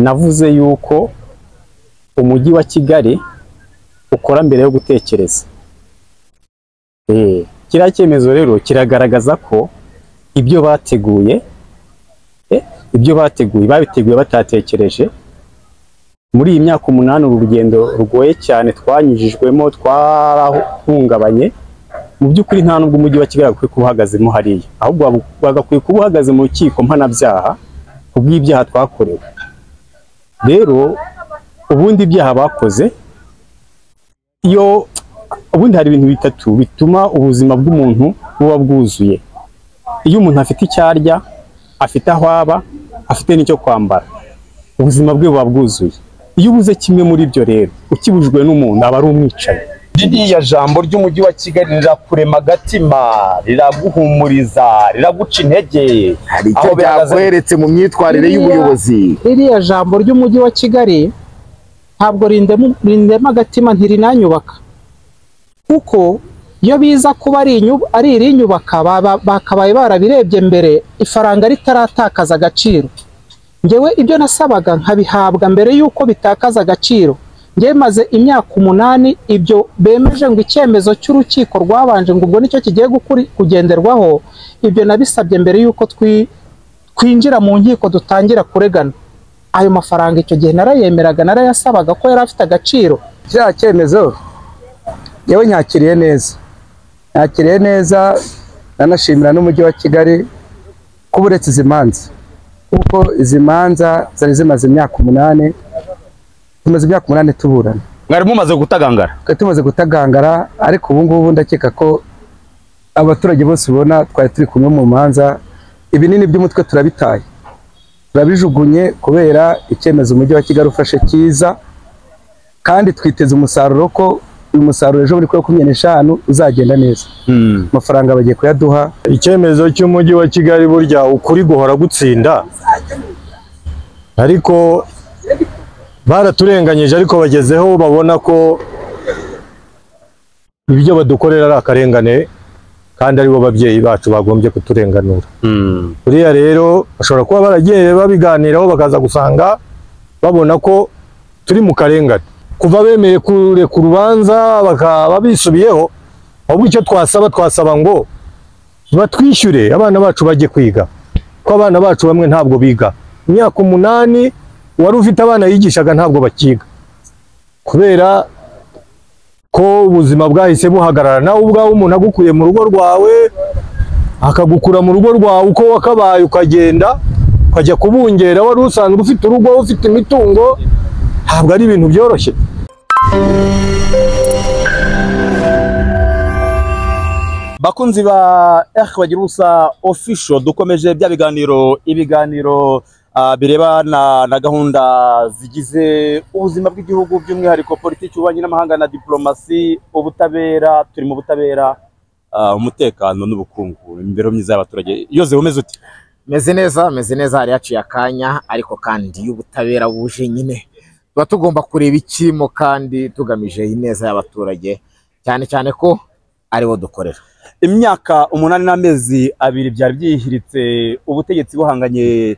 Navuze yuko umujyi wa Kigali ukora mbere yo gutekereza. Kiriya cyemezo rero kiragaragaza ko ibyo bateguye babiteguye batatekereje. Muri iyi myaka 8 uru rugendo rugoye cyane twanyujijwemo, twarahungabanye. Mu by'ukuri nta nubwo umujyi wa Kigali akwiye kuba uhagazemo hariya, ahubwo bagakwiye kuba uhagaze mu rukiko mpanabyaha kubw'ibyaha twakorewe. Rero ubundi ibyaha bakoze, iyo ubundi hari ibintu bitatu bituma ubuzima bw'umuntu buba bwuzuye. Iyo umuntu afite icyo arya, afite aho aba, afite n'icyo kwambara, ubuzima bwe buba bwuzuye. Iyo ubuze kimwe muri ibyo rero, ukibujwe n'umuntu aba ari umwicanyi. Ririya jambo ry'umujyi wa Kigali rirakurema agatima, riraguhumuriza, riraguca intege. Hari icyo byakweretse mu myitwarire y'ubuyobozi. Ririya jambo ry'umujyi wa Kigali ntabwo rindema agatima, ntirinanyubaka. Kuko iyo biza kuba ari irinyubaka bakabaye barabirebye mbere ifaranga ritaratakaza agaciro. Ngewe ibyo nasabaga nkabihabwa mbere yuko bitakaza agaciro. Ngewe maze imyaka 8 ibyo bemeje ngo icyemezo cy'urukiko rwabanje ngo ubwo nicyo kigiye kugenderwaho, ibyo nabisabye mbere yuko twinjira mu nkiko dutangira kuregana. Ayo mafaranga icyo gihe narayemeraga, narayasabaga ko yari afite agaciro. Kiriya cyemezo yewe nyakiriye neza, nyakiriye neza, nanashimira n'umujyi wa Kigali kuba uretse izi manza, kuko izi manza zari zimaze imyaka 8, tumaze imyaka 8 tuburana. Mwari mumaze gutagangara? Twari tumaze gutagangara, ariko ubu ngubu ndakeka ko abaturage bose ubona twari turi kumwe mu manza, ibinini by'umutwe turabitaye, turabijugunye kubera icyemezo umujyi wa Kigali ufashe cyiza, kandi twiteze umusaruro ko uyu musaruro ejo muri 25 uzagenda neza. Amafaranga bagiye kuyaduha. Icyemezo cy'umujyi wa Kigali burya ukuri guhora gutsinda, ariko baraturenganyije, ariko bagezeho babona ko ibyo badukorera ari akarengane, kandi aribo babyeyi bacu bagombye kuturenganura. Buriya rero bashobora kuba baragiye babiganiraho bakaza gusanga babona ko turi mu karengane. Kuva bemeye kureka urubanza bakaba bisubiyeho, ahubwo icyo twasaba ngo batwishyure abana bacu bajye kwiga, ko abana bacu bamwe ntabwo biga. Imyaka 8 wari ufite abana yigishaga ntabwo bakiga, kubera ko ubuzima bwahise buhagarara. Nawe ubwawe umuntu agukuye mu rugo rwawe, akagukura mu rugo rwawe uko wakabaye, ukagenda ukajya kubungera, wari usanzwe ufite urugo, ufite imitungo, ntabwo ari ibintu byoroshye. Bakunzi ba Eric Bagiruwubusa Official, dukomeje bya biganiro, ibiganiro birebana na gahunda zigize ubuzima bw'igihugu, by'umwihariko politiki, ububanyi n'amahanga na diplomasi, ubutabera. Turi mu butabera, umutekano n'ubukungu, imibereho myiza y'abaturage. Yoze, umeze ute? Meze neza, meze neza. Hari yaciye akanya, ariko kandi y'ubutabera buje nyine tuba tugomba kureba ikirimo, kandi tugamije ineza y'abaturage, cyane cyane ko aribo dukorera. Imyaka 8 n'amezi 2 byari byihiritse ubutegetsi buhanganye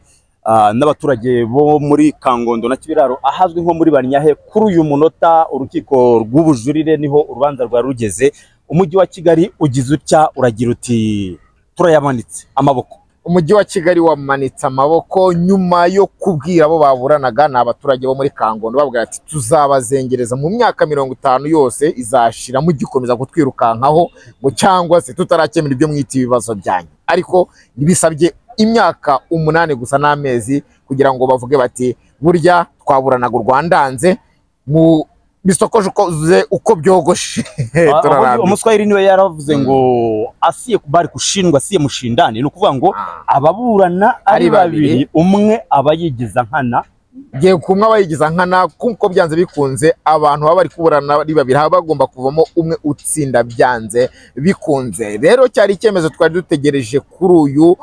n'abaturage bo muri Kangondo na Kibiraro, ahazwi nko muri Banyahe. Kuri uyu munota urukiko rw'ubujurire niho urubanza rwari rugeze. Umujyi wa Kigali ugize utya uragira uti turayamanitse amaboko. Umujyi wa Kigali wamanitse amaboko nyuma yo kubwira abo baburanaga, ni abaturage bo muri Kangondo, babwira ati tuzabazengereza mu myaka 50 yose izashira mugikomeza kutwirukankaho ngo cyangwa se tutarakemura ibyo mwita ibibazo byanyu. Ariko ntibisabye imyaka 8 gusa n'amezi kugira ngo bavuge bati burya twaburanaga urwandanze mu bisokoje uko byogoshe. Umuswahili niwe yaravuze ngo asiye kubari kushindwa asiye mushindane, ni ukuvuga ngo ababurana ari babiri, umwe aba yigiza nkana. Giye kumwe aba yigiza nkana, kuko byanze bikunze abantu baba bari kuburana ari babiri haba bagomba kuvamo umwe utsinda byanze bikunze. Rero cyari icyemezo twari dutegereje kuri uyu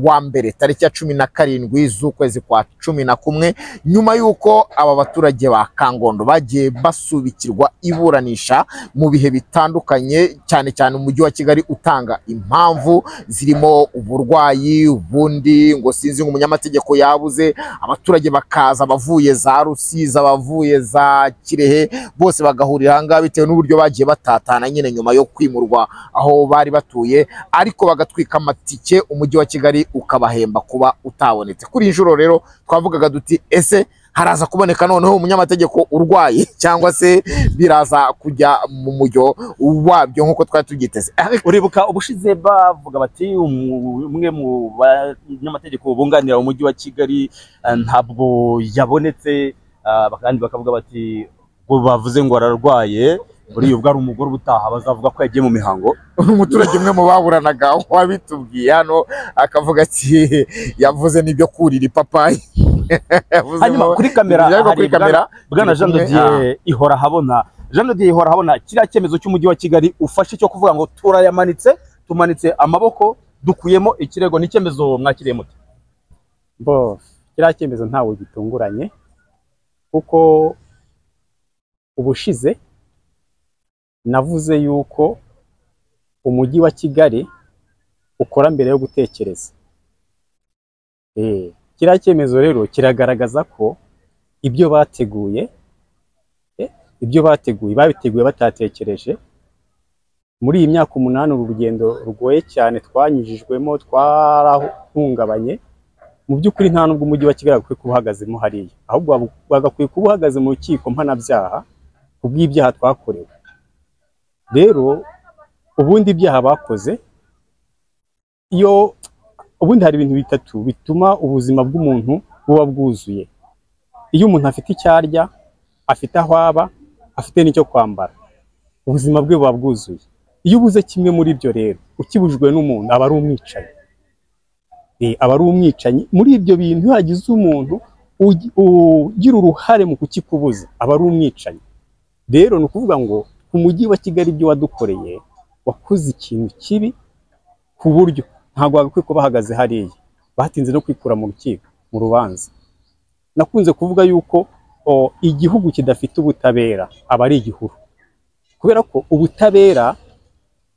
wa mbere tariki ya 17 z'ukwezi kwa 11, nyuma yuko aba baturage ba Kangondo bagiye basubikirwa iburanisha mu bihe bitandukanye, cyane cyane umujyi wa Kigali utanga impamvu zirimo uburwayi, ubundi ngo sinzi ngo umunyamategeko yabuze, abaturage bakaza Hakaza abavuye za Rusizi, abavuye za Kirehe, bose bagahurira aha ngaha bitewe n'uburyo bagiye batatana nyine nyuma yo kwimurwa aho bari batuye, ariko bagatwika amatike, umujyi wa Kigali ukabahemba kuba utabonetse. Kuri iyi nshuro rero twavugaga duti ese haraza kuboneka noneho umunyamategeko urwaye cyangwa se biraza kujya mu mujyo wabyo nk'uko twari tubyiteze. Uribuka ubushize bavuga bati umwe mu banyamategeko bunganira umujyi wa Kigali ntabwo yabonetse, kandi bakavuga bati ngo bavuze ngo ararwaye, buriya ubwo ari umugore ubutaha bazavuga ko yagiye mu mihango. Umuturage umwe mu baburanaga wabitubwiye hano akavuga ati yavuze n'ibyo kurira ipapayi. Hanyuma kuri kamera hari Bwana Jean de Dieu ihora habona. Jean de Dieu ihora habona kiriya cyemezo cy'umujyi wa Kigali ufashe cyo kuvuga ngo turayamanitse, tumanitse amaboko, dukuyemo ikirego, ni icyemezo mwakiriye mute? Bo kiriya cyemezo ntawe gitunguranye, kuko ubushize navuze yuko umujyi wa Kigali ukora mbere yo gutekereza. Kiriya cyemezo rero kiragaragaza ko ibyo bateguye babiteguye batatekereje. Muri iyi myaka 8 uru rugendo rugoye cyane twanyujijwemo, twarahungabanye. Mu by'ukuri nta nubwo umujyi wa Kigali agakwiye kuba uhagazemo hariya, ahubwo bagakwiye kuba uhagaze mu rukiko mpanabyaha kubw'ibyaha twakorewe. Rero ubundi ibyaha bakoze, iyo ubundi hari ibintu bitatu bituma ubuzima bw'umuntu buba bwuzuye. Iyo umuntu afite icyo arya, afite aho aba, afite n'icyo kwambara, ubuzima bwe buba bwuzuye. Iyo ubuze kimwe muri ibyo rero, ukibujwe n'umuntu, aba ari umwicanyi. Aba ari umwicanyi. Muri ibyo bintu iyo hagize umuntu ugira uruhare mu kukikubuza, aba ari umwicanyi. Rero ni ukuvuga ngo ku mujyi wa Kigali ibyo wadukoreye, wakoze ikintu kibi ku buryo ntabwo bagakwiye kuba bahagaze hariya, batinze no kwikura mu rukiko mu rubanza. Nakunze kuvuga yuko igihugu kidafite ubutabera aba ari igihuru, kubera ko ubutabera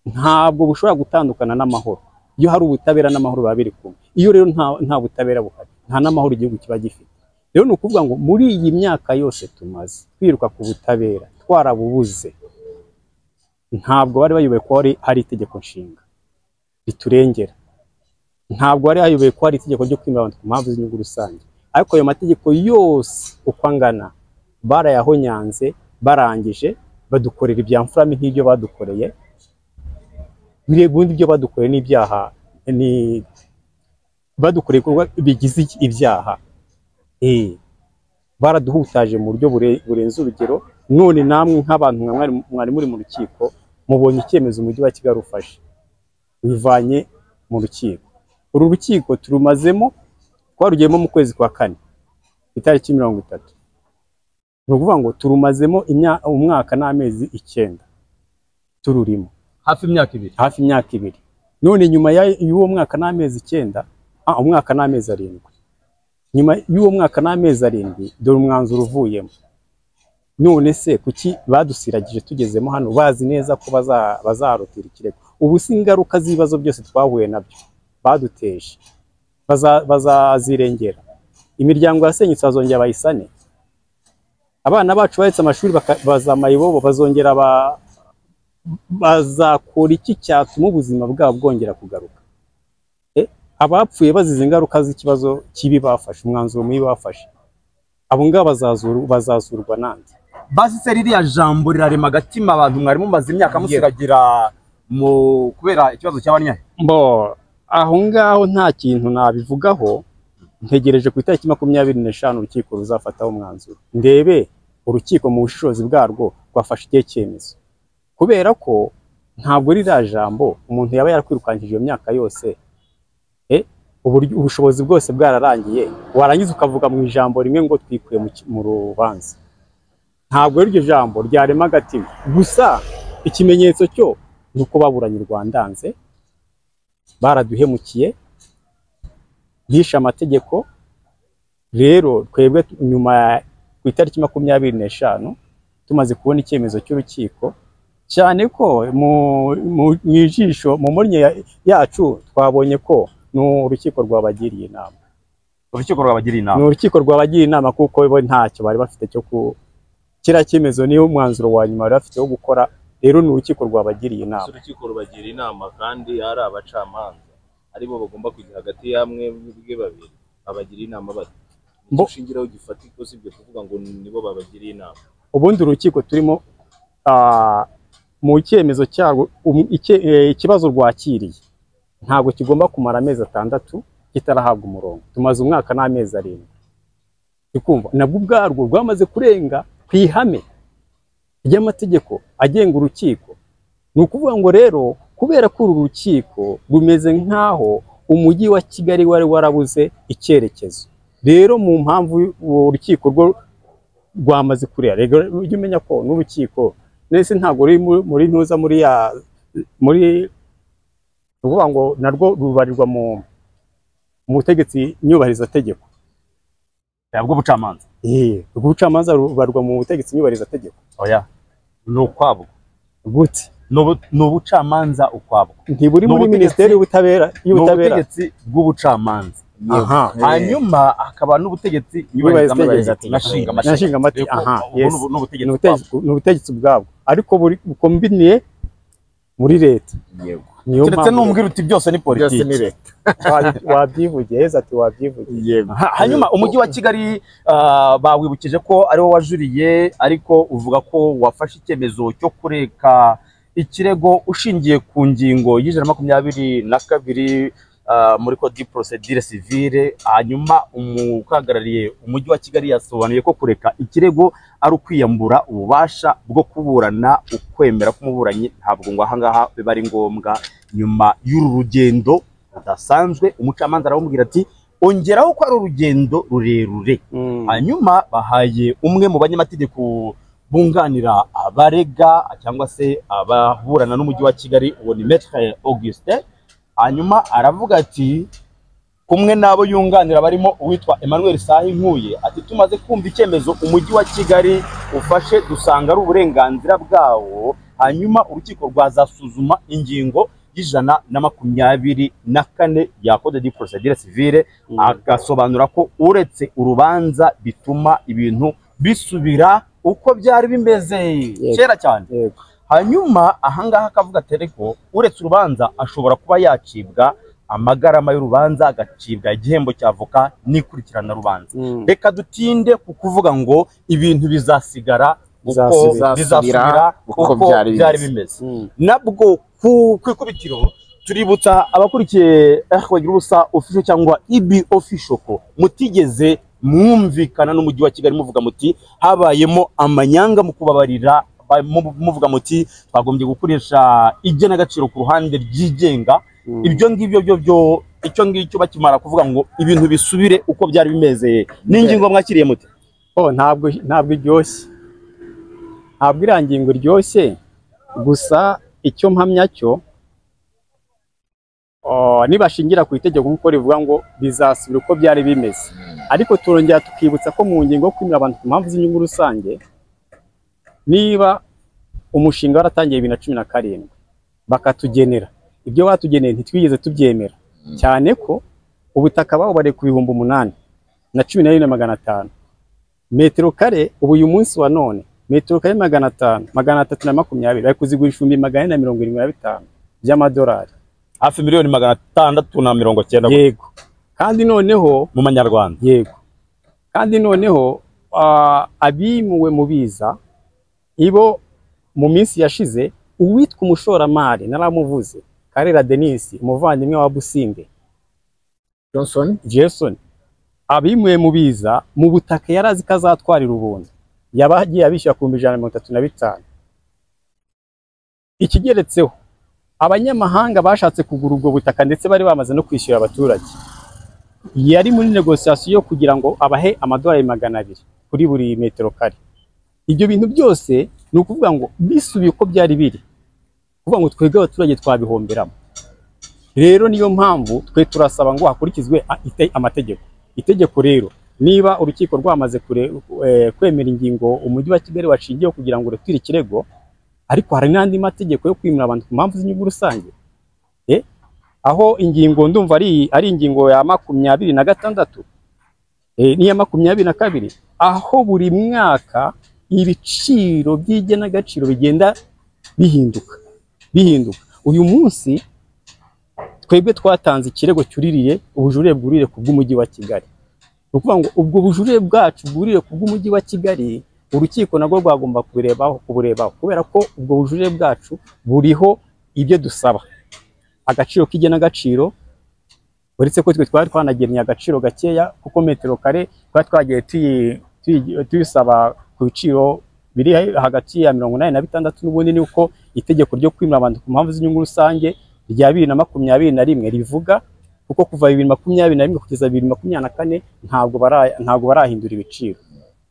ntabwo bushobora gutandukana n'amahoro. Iyo hari ubutabera n'amahoro biba biri kumwe. Iyo rero nta butabera buhari, nta n'amahoro igihugu kiba gifite. Rero ni ukuvuga ngo muri iyi myaka yose tumaze twiruka ku butabera twarabubuze, ntabwo bari bayoboye ko hari itegeko nshinga riturengera, ntabwo bari bayoboye ko hari itegeko ryo kwimura abantu ku mpamvu z'inyungu rusange. Ariko ayo mategeko yose uko angana barayahonyanze, barangije badukorera ibyamfurami nk'ibyo badukoreye. Ubundi ibyo badukoreye n'ibyaha, ni badukoreye ibikorwa bigize ibyaha. Baraduhutaje mu buryo burenze urugero. None namwe nk'abantu mwari muri mu rukiko, mubonye icyemezo umujyi wa Kigali ufashe wivanye mu rukiko. Uru rukiko turumazemo, twarugiyemo mu kwezi kwa 4 itariki 30. Ni ukuvuga ngo turumazemo umwaka n'amezi 9 tururimo, hafi imyaka 2. Hafi imyaka 2. None nyuma y'uwo mwaka n'amezi 9, umwaka n'amezi 7, nyuma y'uwo mwaka n'amezi 7 dore umwanzuro uvuyemo. None se kuki badusiragije tugezemo hano bazi neza ko bazarutira ikirego? Ubu si ingaruka z'ibibazo byose twahuye nabyo baduteje bazazirengera. Imiryango yasenyutse bazongera bayisane, abana bacu bahetse amashuri bazamayibobo bazongera bazakora iki cyatuma ubuzima bwabo bwongera kugaruka? Abapfuye bazize ingaruka z'ikibazo kibi bafashe, umwanzuro mubi bafashe, abo ngabo bazazurwa nande? Basi se ririya jambo rirarema agatima abantu mwari mumaze imyaka musiragira mu kubera ikibazo cy'abanyahe? Bo aho ngaho nta kintu nabivugaho, ntegereje ku itariki 25 urukiko ruzafataho umwanzuro, ndebe urukiko mu bushishozi bwarwo rwafashe ikihe cyemezo. Kubera ko ntabwo ririya jambo umuntu yaba yarakwirukankije iyo myaka yose, ubushobozi bwose bwararangiye, warangiza ukavuga mu ijambo rimwe ngo twikuye mu rubanza. Ntabwo iryo jambo ryarema agatima. Gusa ikimenyetso cyo nuko baburanye Rwandanze, baraduhemukiye, bishe amategeko. Rero twebwe nyuma ku itariki 25 tumaze kubona icyemezo cy'urukiko, cyane ko mu ijisho mu murnye yacu twabonye ko n'urukiko rwabagiriye inama. Urukiko rwabagiriye Ni inama. urukiko rwabagira inama, kuko bo ntacyo bari bafite cyo ku kiriya cyemezo, niyo mwanzuro wa nyuma bari bafite wo gukora. Rero ni urukiko rwabagiriye inama. Urukiko rubagira inama kandi ari abacamanza, aribo bagomba kujya hagati y'amwe bwe babiri, babagira inama bate? Bo- Ushingiraho gifatika usibye kuvuga ngo nibo babagiriye inama. Ubundi urukiko turimo, mu cyemezo cyarwo, ikibazo rwakiriye ntabwo kigomba kumara amezi 6 kitarahabwa umurongo. Tumaze umwaka n'amezi 7. Tukumva nabwo ubwarwo rwamaze kurenga ku ihame ry'amategeko agenga urukiko. Ni ukuvuga ngo rero kubera ko uru rukiko rumeze nk'aho umujyi wa Kigali wari warabuze icyerekezo, rero mu mpamvu urukiko rwo rwamaze kurera, rero ujye umenya ko n'urukiko nese ntabwo ruri muri ntuza muri ya muri ukuvuga ngo narwo rubarirwa mu butegetsi nyubahirizategeko bw'ubucamanza. Ubucamanza rubarwa mu butegetsi nyubahirizategeko. Oya, ni ukwabwo. Gute? Ni ubucamanza ukwabwo. Ntiburi muri minisiteri y'ubutabera. Ni ubutegetsi bw'ubucamanza. Hanyuma hakaba n'ubutegetsi nyubahirizategeko na nshinga Aha, yes, ni ubutegetsi bwabwo, ariko buri bukombiniye muri leta. Keretse numbwira uti byose ni politiki. Wabyivugiye heza ati wabyivugiye. Hanyuma umujyi wa Kigali bawibukije ko ariwo wajuriye, ariko uvuga ko wafashe icyemezo cyo kureka ikirego ushingiye ku ngingo y'122 muri code de procédure civile. Hanyuma umukagarariye umujyi wa Kigali yasobanuye ko kureka ikirego ari ukwiyambura ububasha bwo kuburana, ukwemera k'umuburanyi ntabwo ngo aha ngaha biba ari ngombwa. Nyuma y'uru rugendo rudasanzwe umucamanza aramubwira ati ongeraho ko ari urugendo rurerure. Hanyuma bahaye umwe mu banyamategeko bunganira abarega cyangwa se ababurana n'umujyi wa Kigali, uwo ni Maître Augustin. Hanyuma aravuga ati kumwe n'abo yunganira barimo uwitwa Emmanuel Sahinkuye, ati tumaze kumva icyemezo umujyi wa Kigali ufashe dusanga ari uburenganzira bwawo. Hanyuma urukiko rwazasuzuma ingingo y'124 ya code de procédure civile, agasobanura ko uretse urubanza bituma ibintu bisubira uko byari bimeze kera cyane. Hanyuma ahangaha akavuga ati ko uretse urubanza ashobora kuba yacibwa amagarama y'urubanza, agacibwa igihembo cya avoka n'ikurikirana rubanza. Reka dutinde ku kuvuga ngo ibintu bizasigara uko bizasubira uko byari bimeze. Nabwo ku ikubitiro tuributsa abakurikiye Bagira Ubusa Official cyangwa EB Official ko mutigeze mwumvikana n'umujyi wa Kigali muvuga muti habayemo amanyanga mu kubabarira, muvuga muti twagombye gukoresha igenagaciro ku ruhande ryigenga. Ibyo ngibyo byo icyo ngicyo bakimara kuvuga ngo ibintu bisubire uko byari bimeze, n'ingingo mwakiriye muti? Ntabwo iryoshye, ntabwo iriya ngingo iryoshye. Gusa icyo mpamya cyo, nibashingira ku itegeko nk'uko rivuga ngo bizasubira uko byari bimeze, ariko turongera tukibutsa ko mu ngingo yo kwimura abantu ku mpamvu z'inyungu rusange, niba umushinga waratangiye 2017 bakatugenera ibyo batugeneye ntitwigeze tubyemera, cyane ko ubutaka bawubariye ku 8,014,500 metero kare. Ubu uyu munsi wa none metero kare 500 320 bari kuzigurisha 475 by'amadolari, hafi miliyoni 690. Yego, kandi noneho mu manyarwanda. Yego, kandi noneho abimuwe mu biza ibo mu minsi yashize, uwitwa umushoramari naramuvuze, Karera Denis, umuvandimwe wa Busimbe Jason, abimuwe mu biza mu butaka yarazi kazatwarira ubuntu, yabagiye abishyura ku 135. Ikigeretseho abanyamahanga bashatse kugura ubwo butaka ndetse bari bamaze no kwishyura abaturage, yari muri negociation kugira ngo abahe amadolari 200 kuri buri metero kare. Ibyo bintu byose ni ukuvuga ngo bisubiye uko byari biri, kuvuga ngo twebwe abaturage twabihomberamo. Rero niyo mpamvu twe turasaba ngo hakurikizwe amategeko. Itegeko rero niba urukiko rwamaze kwemera ingingo umujyi wa Kigali washingiyeho kugira ngo retire ikirego, ariko hari n'andi mategeko yo kwimura abantu ku mpamvu z'inyungu rusange, aho ingingo ndumva ari ingingo ya 26 N'iya 22, aho buri mwaka ibiciro by'igenagaciro bigenda bihinduka. Uyu munsi twebwe twatanze ikirego cyuririye ubujurire bwuririye ku bw'umujyi wa Kigali. Ni ukuvuga ngo ubwo bujurire bwacu bwuririye ku bw'umujyi wa Kigali, urukiko narwo rwagomba kuburebaho, kubera ko ubwo bujurire bwacu buriho ibyo dusaba, agaciro k'igenagaciro, uretse ko twe twari twanagennye agaciro gakeya, kuko metero kare twari twagiye tuyisaba ku biciro biri hagati ya 86, n'ubundi ni uko itegeko ryo kwimura abantu ku mpamvu z'inyungu rusange rya 2021 rivuga, kuko kuva 2021 kugeza 2024 ntabwo barahindura ibiciro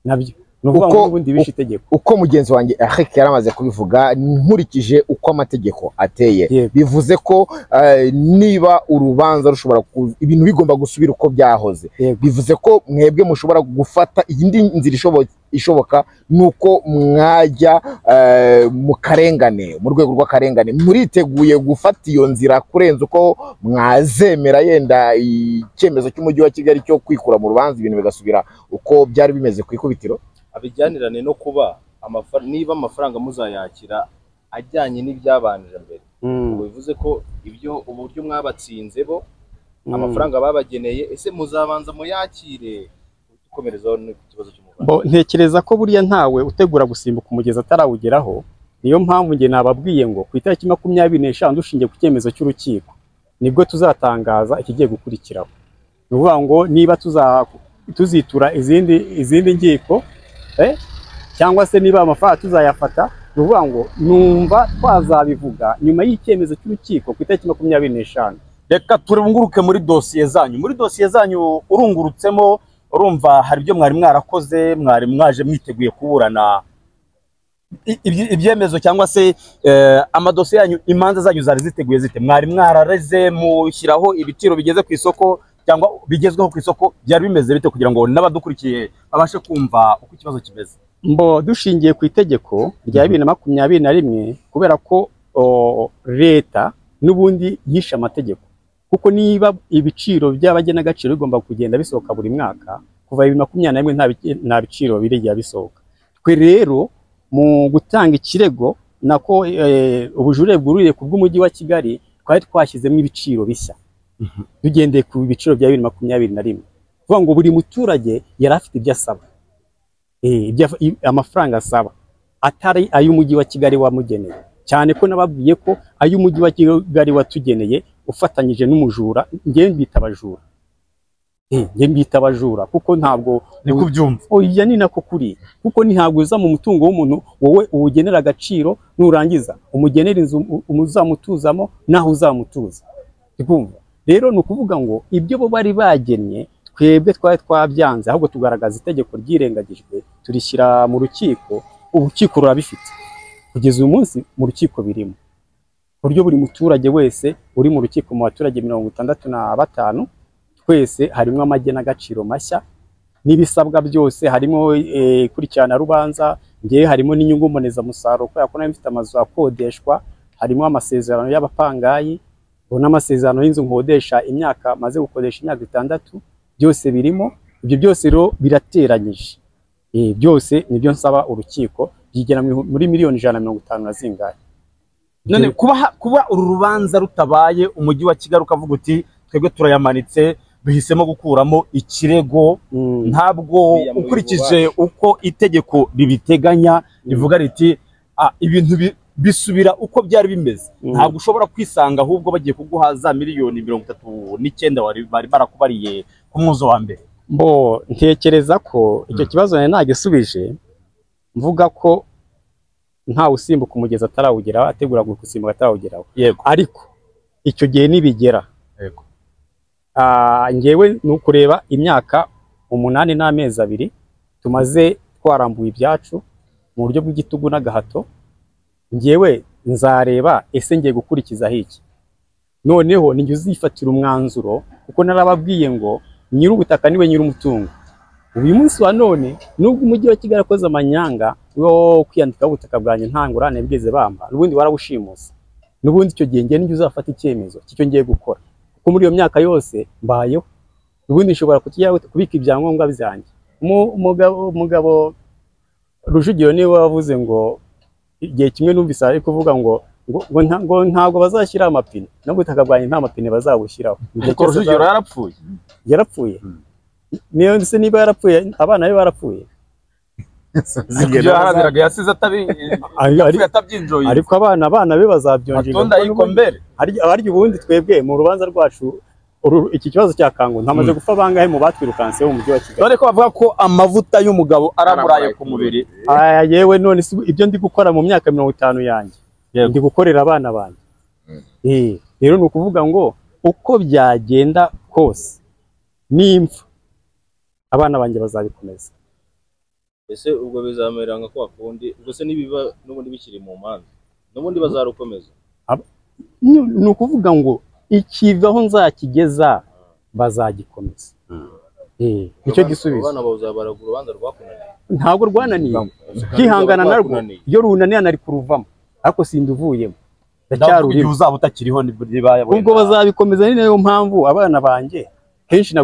nabyo. Uko mugenzi wanjye Eric yaramaze kubivuga, nkurikije uko amategeko ateye, bivuze ko niba urubanza rushobora ibintu bigomba gusubira uko byahoze, bivuze ko mwebwe mushobora gufata iyindi nzira ishoboka, nuko mwajya mu karengane, mu rwego rw'akarengane. Muriteguye gufata iyo nzira kurenza uko mwazemera yenda icyemezo cy'umujyi wa Kigali cyo kwikura mu rubanza, ibintu bigasubira uko byari bimeze ku ikubitiro? Abijyanirane no kuba niba amafaranga muzayakira ajyanye n'ibyabanje mbere, ubwo bivuze ko ibyo uburyo mwabatsinze bo amafaranga babageneye, ese muzabanza muyakire? Dukomerezaho n'ikibazo cy'umuvandimwe. Ntekereza ko buriya ntawe utegura gusimbuka umugezi atarawugeraho. Niyo mpamvu nge nababwiye ngo ku itariki 25 dushingiye ku cyemezo cy'urukiko nibwo tuzatangaza ikigiye gukurikiraho. Ni ukuvuga ngo niba tuzitura izindi nkiko, cyangwa se niba amafaranga tuzayafata, ni ukuvuga ngo numva twazabivuga nyuma y'icyemezo cy'urukiko ku itariki 25. Reka turunguruke muri dosiye zanyu. Muri dosiye zanyu urungurutsemo, urumva hari ibyo mwari mwarakoze, mwari mwaje mwiteguye kuburana ibyemezo cyangwa se amadosiye yanyu, imanza zanyu zari ziteguye zite? Mwari mwarareze mushyiraho ibiciro bigeze ku isoko cyangwa bigezweho ku isoko, byari bimeze bite kugira ngo n'abadukurikiye babashe kumva uko ikibazo kimeze? Mbo dushingiye ku itegeko rya 2021, kubera ko leta n'ubundi yishe amategeko, kuko niba ibiciro by'abagenagaciro bigomba kugenda bisohoka buri mwaka, kuva 2021 nta biciro birigera bisohoka. Twe rero mu gutanga ikirego nako ubujurire bwuririye ku bw'umujyi wa Kigali, twari twashyizemo ibiciro bishya tugendeye ku biciro bya 2021, kuvuga ngo buri muturage yari afite ibyo asaba, amafaranga asaba atari ay'umujyi wa Kigali wamugeneye, cyane ko nababwiye ko ay'umujyi wa Kigali watugeneye ufatanyije n'umujura. Nge mbita abajura, nge mbita abajura, kuko ntabwo ni kubyumva. Oya, ni nako kuri, kuko ntabwo uza mu mutungo w'umuntu wowe uwugenera agaciro, nurangiza umugenera inzu uzamutuzamo naho uzamutuza. Ndikumva rero ni ukuvuga ngo ibyo bo bari bagennye twebwe twari twabyanze, ahubwo tugaragaza itegeko ryirengagijwe turishyira mu rukiko, urukiko rurabifite kugeza uyu munsi mu rukiko birimo, ku buryo buri muturage wese uri mu rukiko, mu baturage 65 twese harimo amagenagaciro mashya n'ibisabwa byose, harimo ikurikirana rubanza, ngewe harimo n'inyungu mbonezamusaruro kubera ko nari mfite amazu akodeshwa, harimo amasezerano y'abapangayi n'amasezerano y'inzu nkodesha imyaka maze gukodesha imyaka 6, byose birimo. Ibyo byose rero birateranyije, byose nibyo nsaba urukiko, byigera muri miliyoni 150 na zingahe. None kuba uru rubanza rutabaye, umujyi wa Kigali ukavuga uti twebwe turayamanitse, duhisemo gukuramo ikirego, ntabwo ukurikije uko itegeko ribiteganya rivuga riti ibintu bisubira uko byari bimeze, ntabwo ushobora kwisanga ahubwo bagiye kuguha za miliyoni 39 bari barakubariye ku mwuzo wa mbere. Mbo ntekereza ko icyo kibazo nari nagisubije mvuga ko ntawe usimbuka umugezi atarawugeraho, ategura gusimbuka atarawugeraho. Yego, ariko icyo gihe nibigera, yego, ngewe ni ukureba imyaka 8 n'amezi 2 tumaze twarambuye ibyacu mu buryo bw'igitugu n'agahato, ngewe nzareba ese ngiye gukurikizaho iki. Noneho ninjye uzifatira umwanzuro, kuko narababwiye ngo nyir'ubutaka niwe nyir'umutungo. Uyu munsi wa none nubwo umujyi wa Kigali akoze amanyanga yo kwiyandikaho ubutaka bwanjye nta ngurane bigeze bamba, n'ubundi warabushimusa, n'ubundi icyo gihe ngiye ninjye uzafata icyemezo cy'icyo ngiye gukora, kuko muri iyo myaka yose mbayeho. Ni Ubundi nshobora kubika ibyangombwa byanjye. Umugabo Rujugiro niwe wavuze ngo igihe kimwe numvise ari kuvuga ngo ntabwo bazashyira amapine, n'ubutaka bwanjye nta mapine bazabushyiraho. Ariko Rujugiro yarapfuye. Yarapfuye. Niyo se niba yarapfuye, abana be barapfuye. Yasize atabyinjoye. Ariko abana be bazabyonjinga. Matunda yikombere. Arya ubundi twebwe mu rubanza rwacu iki kibazo cya Kangondo hamaze gupfa bangahe mu batwirukanse mu mujyi wa Kigali. Dore ko bavuga ko amavuta y'umugabo aramuraye ku mubiri. Aya yewe none ibyo ndi gukora mu myaka 50 yanjye. Ndi gukorera abana banjye. Rero ni ukuvuga ngo uko byagenda kose nimpfa abana banjye bazabikomeza. Ese ubwo bizamera nka kwa kundi ubwo se nibiba n'ubundi bikiri mu manza n'ubundi bazarukomeza? Ni ukuvuga ngo ikivaho nzakigeza bazagikomeza. Nicyo gisubizo. Abana bazabara urubanza rwakunaniye. Ntabwo rwananiye. Kwihangana narwo iyo runaniye nari kuruvamo ariko sinduvuyemo. Ndacyarurimo. Uzaba utakiriho niba ubwo bazabikomeza. Ni nayo mpamvu abana banjye kenshi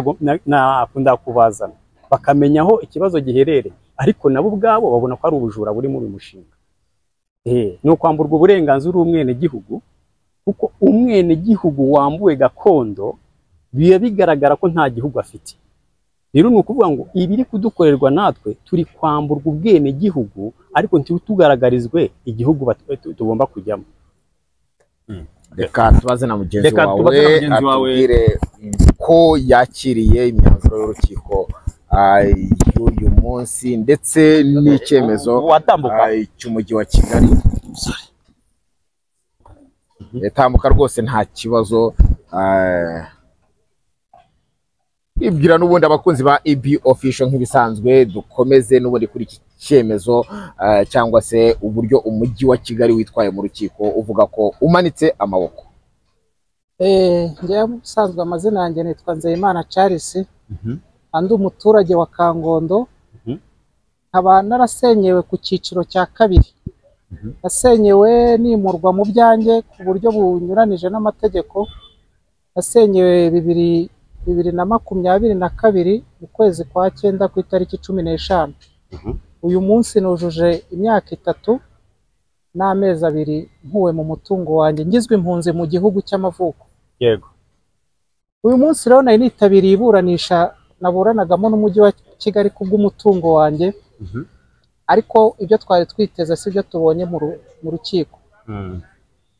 nakunda kubazana bakamenya aho ikibazo giherereye, ariko nabo ubwabo babona ko ari ubujura buri muri uyu mushinga. Ni ukwamburwa uburenganzira umwenegihugu, kuko umwenegihugu wambuwe gakondo biba bigaragara ko nta gihugu afite. Rero ni ukuvuga ngo ibiri kudukorerwa natwe turi kwamburwa ubwenegihugu, ariko ntitugaragarizwe igihugu tugomba kujyamo. Reka tubaze na mugenzi wawe atubwire ko yakiriye imyanzuro y'urukiko y'uyu munsi ndetse n'icyemezo cy'umujyi wa Kigali. Tambuka rwose nta kibazo. Ibwira n'ubundi abakunzi ba EB Official nk'ibisanzwe dukomeze n'ubundi kuri iki cyemezo cyangwa se uburyo umujyi wa Kigali witwaye mu rukiko uvuga ko umanitse amaboko. Njye usanzwe amazina yanjye nitwa Nzeyimana Charles, andi umuturage wa Kangondo, nkaba narasenyewe ku cyiciro cya kabiri. Nasenyewe nimurwa mu byanjye ku buryo bunyuranije n'amategeko. Nasenyewe 2022 mu kwezi kwa 9 ku itariki 15. Uyu munsi nujuje imyaka 3 n'amezi 2 nkuwe mu mutungo wanjye, ngizwe impunzi mu gihugu cy'amavuko. Yego. Uyu munsi rero nari nitabiriye iburanisha naburanagamo n'umujyi wa Kigali kubw'umutungo wanjye, ariko ibyo twari twiteze si byo tubonye mu rukiko.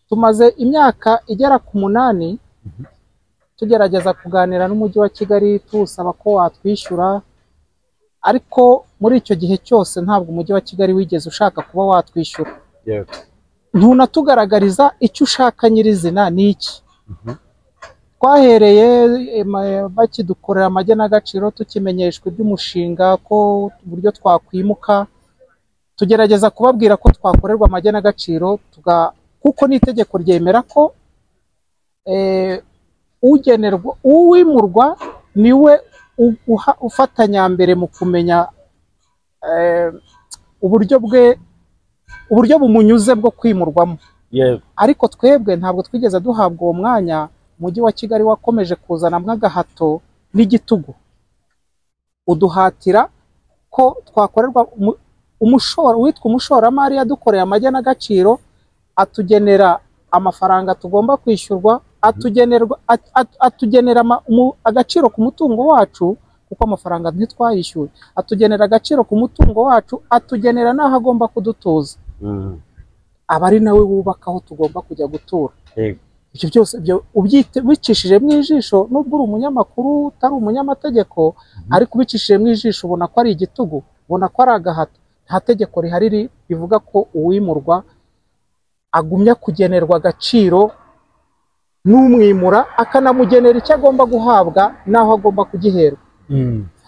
Tumaze imyaka igera ku 8 tugerageza kuganira n'umujyi wa Kigali tuwusaba ko watwishyura, ariko muri icyo gihe cyose ntabwo umujyi wa Kigali wigeze ushaka kuba watwishyura. Yego. Ntunatugaragariza icyo ushaka nyirizina ni iki. Twahereye bakidukorera amagenagaciro tukimenyeshwa iby'umushinga ko uburyo twakwimuka, tugerageza kubabwira ko twakorerwa amagenagaciro kuko n'itegeko ryemera ko ugenerwa uwimurwa niwe ufatanya mbere mu kumenya uburyo bwe uburyo bumunyuze bwo kwimurwamo. Ariko twebwe ntabwo twigeze duhabwa uwo mwanya. Umujyi wa Kigali wakomeje kuzanamwe agahato n'igitugu, uduhatira ko twakorerwa witwa umushoramari yadukoreye amagenagaciro, atugenera amafaranga tugomba kwishyurwa, atugenera agaciro ku mutungo wacu, kuko amafaranga ntitwayishyuye, atugenera agaciro ku mutungo wacu, atugenera n'aho agomba kudutuza, aba ari nawe wubaka aho tugomba kujya gutura. Ibyo byose ubicishije mu ijisho, nubwo uri umunyamakuru utari umunyamategeko, ariko ubicishije mu ijisho ubona ko ari igitugu, ubona ko ari agahato. Nta tegeko rihari rivuga ko uwimurwa agumya kugenerwa agaciro n'umwimura akanamugenera icyo agomba guhabwa n'aho agomba kugiherwa.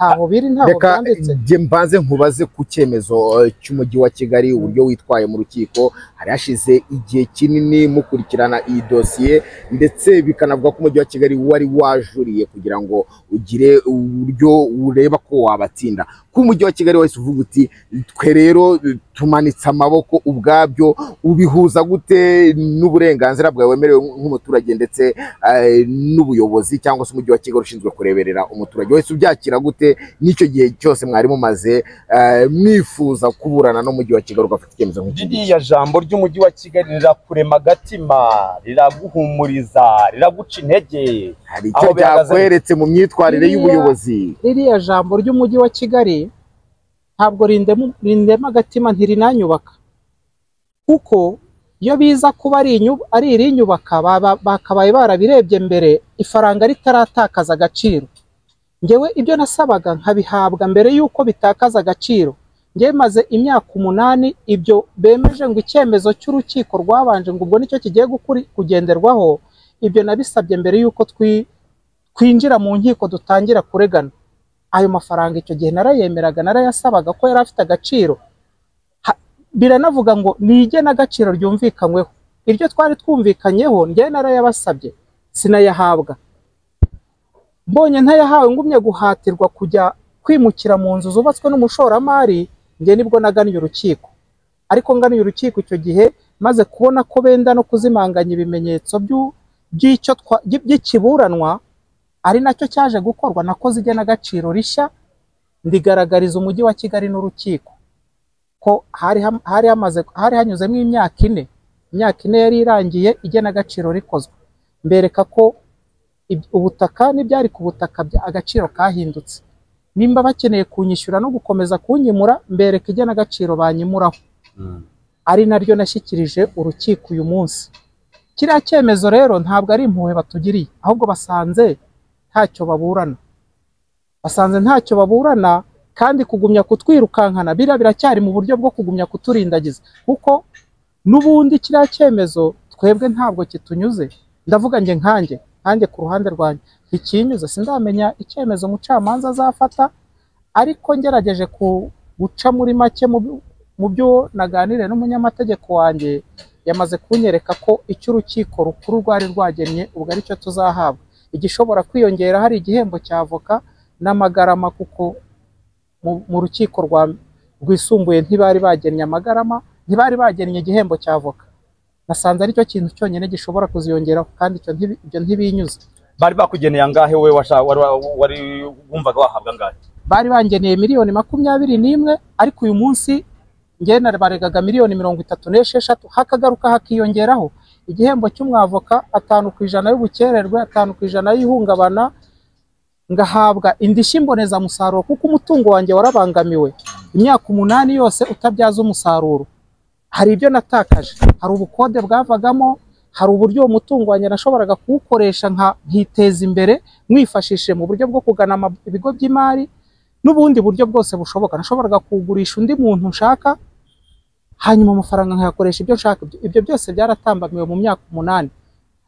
Ntaho biri, ntaho byanditse. Reka mbanze nkubaze ku cyemezo cy'umujyi wa Kigali, uburyo witwaye mu rukiko. Hari hashize igihe kinini mukurikirana iyi dosiye, ndetse bikanavuga ko umujyi wa Kigali wari wajuriye kugira ngo ugire uburyo ureba ko wabatsinda. Ko umujyi wa Kigali wahise uvuga uti twe rero tumanitse amaboko, ubwabyo ubihuza gute n'uburenganzira bwawe wemerewe nk'umuturage ndetse n'ubuyobozi cyangwa se umujyi wa Kigali ushinzwe kureberera umuturage? Wese ubyakira gute n'icyo gihe cyose mwari mumaze mwifuza kuburana n'umujyi wa Kigali ugafata icyemezo nk'iki? Ririya jambo ry'umujyi wa Kigali rirakurema agatima, riraguhumuriza, riraguca intege. Hari icyo byakweretse mu myitwarire y'ubuyobozi? Ririya jambo ry'umujyi wa Kigali ntabwo rindema agatima, ntirinanyubaka, kuko iyo biza kuba ari irinyubaka bakabaye barabirebye mbere ifaranga ritaratakaza agaciro. Ngewe ibyo nasabaga nkabihabwa mbere yuko bitakaza agaciro. Ngewe maze imyaka 8 ibyo bemeje ngo icyemezo cy'urukiko rwabanje ngo ubwo nicyo kigiye kugenderwaho, ibyo nabisabye mbere yuko twinjira mu nkiko dutangira kuregana. Ayo mafaranga icyo gihe narayemeraga, narayasabaga ko yari afite agaciro. Biranavuga ngo ni igenagaciro ryumvikanyweho. Iryo twari twumvikanyeho njye narayabasabye sinayahabwa. Mbonye ntayahawe ngumye guhatirwa kujya kwimukira mu nzu zubatswe n'umushoramari, njye nibwo nagannye urukiko. Ariko ngannye urukiko icyo gihe maze kubona ko benda no kuzimanganya ibimenyetso by'ikiburanwa, ari nacyo cyaje gukorwa, nakoze igenagaciro rishya ndigaragariza umujyi wa Kigali n'urukiko ko hari hanyuzemo imyaka 4, imyaka 4 yari irangiye igenagaciro rikozwe, mbereka ko ubutaka n'ibyari ku butaka agaciro kahindutse. Nimba bakeneye kunyishyura no gukomeza kunyimura, mbereka igenagaciro banyimuraho, ari naryo nashyikirije urukiko uyu munsi. Kiriya cyemezo rero ntabwo ari impuhwe batugiriye, ahubwo basanze ntacyo baburana, basanze ntacyo baburana, kandi kugumya kutwirukankana biriya biracyari mu buryo bwo kugumya kuturindagiza, kuko n'ubundi kiriya cyemezo twebwe ntabwo kitunyuze. Ndavuga nge nkanjye ku ruhande rwanjye ntikinyuze, sindamenya icyemezo umucamanza azafata, ariko ngerageje guca muri make mu byo naganiriye n'umunyamategeko wanjye, yamaze kunyereka ko icyo urukiko rukuru rwari rwagennye ubwo aricyo tuzahabwa. Igishobora kwiyongera hari igihembo cya avoka n'amagarama, kuko mu rukiko rwisumbuye ntibari bagennye amagarama, ntibari bagennye igihembo cya avoka. Nasanze aricyo kintu cyonyine gishobora kuziyongeraho, kandi ibyo ntibinyuze. Bari bakugeneye angahe we wari wumvaga wahabwa angahe? Bari bangeneye miliyoni 21, ariko uyu munsi njye baregaga miliyoni 36, hakagaruka hakiyongeraho igihembo cy'umwavoka 5% y'ubukererwe, 5% y'ihungabana, ngahabwa indishyi mbonezamusaruro kuko umutungo wanjye warabangamiwe imyaka 8 yose utabyaza umusaruro. Hari ibyo natakaje, hari ubukode bwavagamo, hari uburyo umutungo wanjye nashoboraga kuwukoresha nkiteza imbere mwifashishije mu buryo bwo kugana ibigo by'imari n'ubundi buryo bwose bushoboka. Nashoboraga kugurisha undi muntu nshaka, hanyuma amafaranga nkayakoresha ibyo nshaka. Ibyo byose byaratambamiwe mu myaka 8.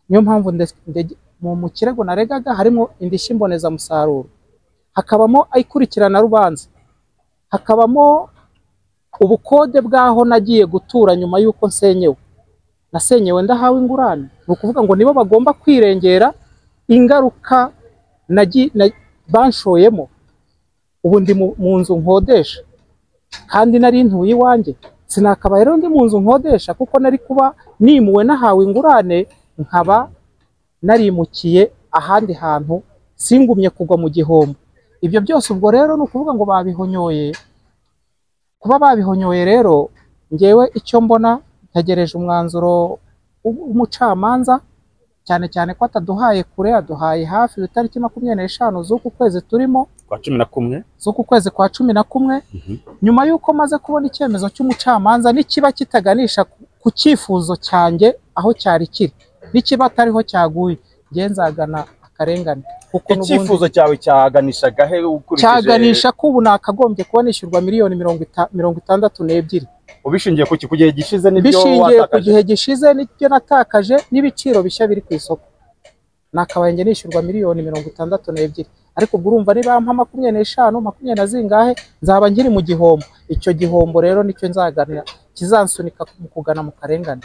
Niyo mpamvu mu kirego naregaga harimo indishyi mbonezamusaruro, hakabamo ikurikirana rubanza, hakabamo ubukode bw'aho nagiye gutura nyuma y'uko nsenyewe. Nasenyewe ndahawe ingurane, ni ukuvuga ngo nibo bagomba kwirengera ingaruka banshoyemo. Ubu ndi mu nzu nkodesha, kandi nari ntuye iwanjye. Sinakabaye rero ndi mu nzu nkodesha, kuko nari kuba nimuwe nahawe ingurane, nkaba narimukiye ahandi hantu, singumye kugwa mu gihombo. Ibyo byose ubwo rero ni ukuvuga ngo babihonyoye. Kuba babihonyoye rero, ngewe icyo mbona, ntegereje umwanzuro w'umucamanza, cyane cyane ko ataduhaye kure, aduhaye hafi itariki 25 z'uku kwezi turimo, kwa 11 z'uku kwezi kwa 11. Nyuma y'uko maze kubona icyemezo cy'umucamanza, nikiba kitaganisha ku cyifuzo cyanjye aho cyari kiri, nikiba atariho cyaguye, nge nzagana akarengane. Kuko icyifuzo cyawe cyaganishaga he? Ukurikije cyaganisha ko ubu nakagombye kuba nishyurwa miliyoni 62. Ubishingiye ku gihe gishize n'ibyo watakaje? Bishingiye ku gihe gishize n'ibyo natakaje n'ibiciro bishya biri ku isoko, nakabaye nge nishyurwa miliyoni 62. Ariko ubwo urumva niba mpa 25 20 na zingahe nzaba nkiri mu gihombo. Icyo gihombo rero nicyo nzaganira kizansunika mu kugana mu karengane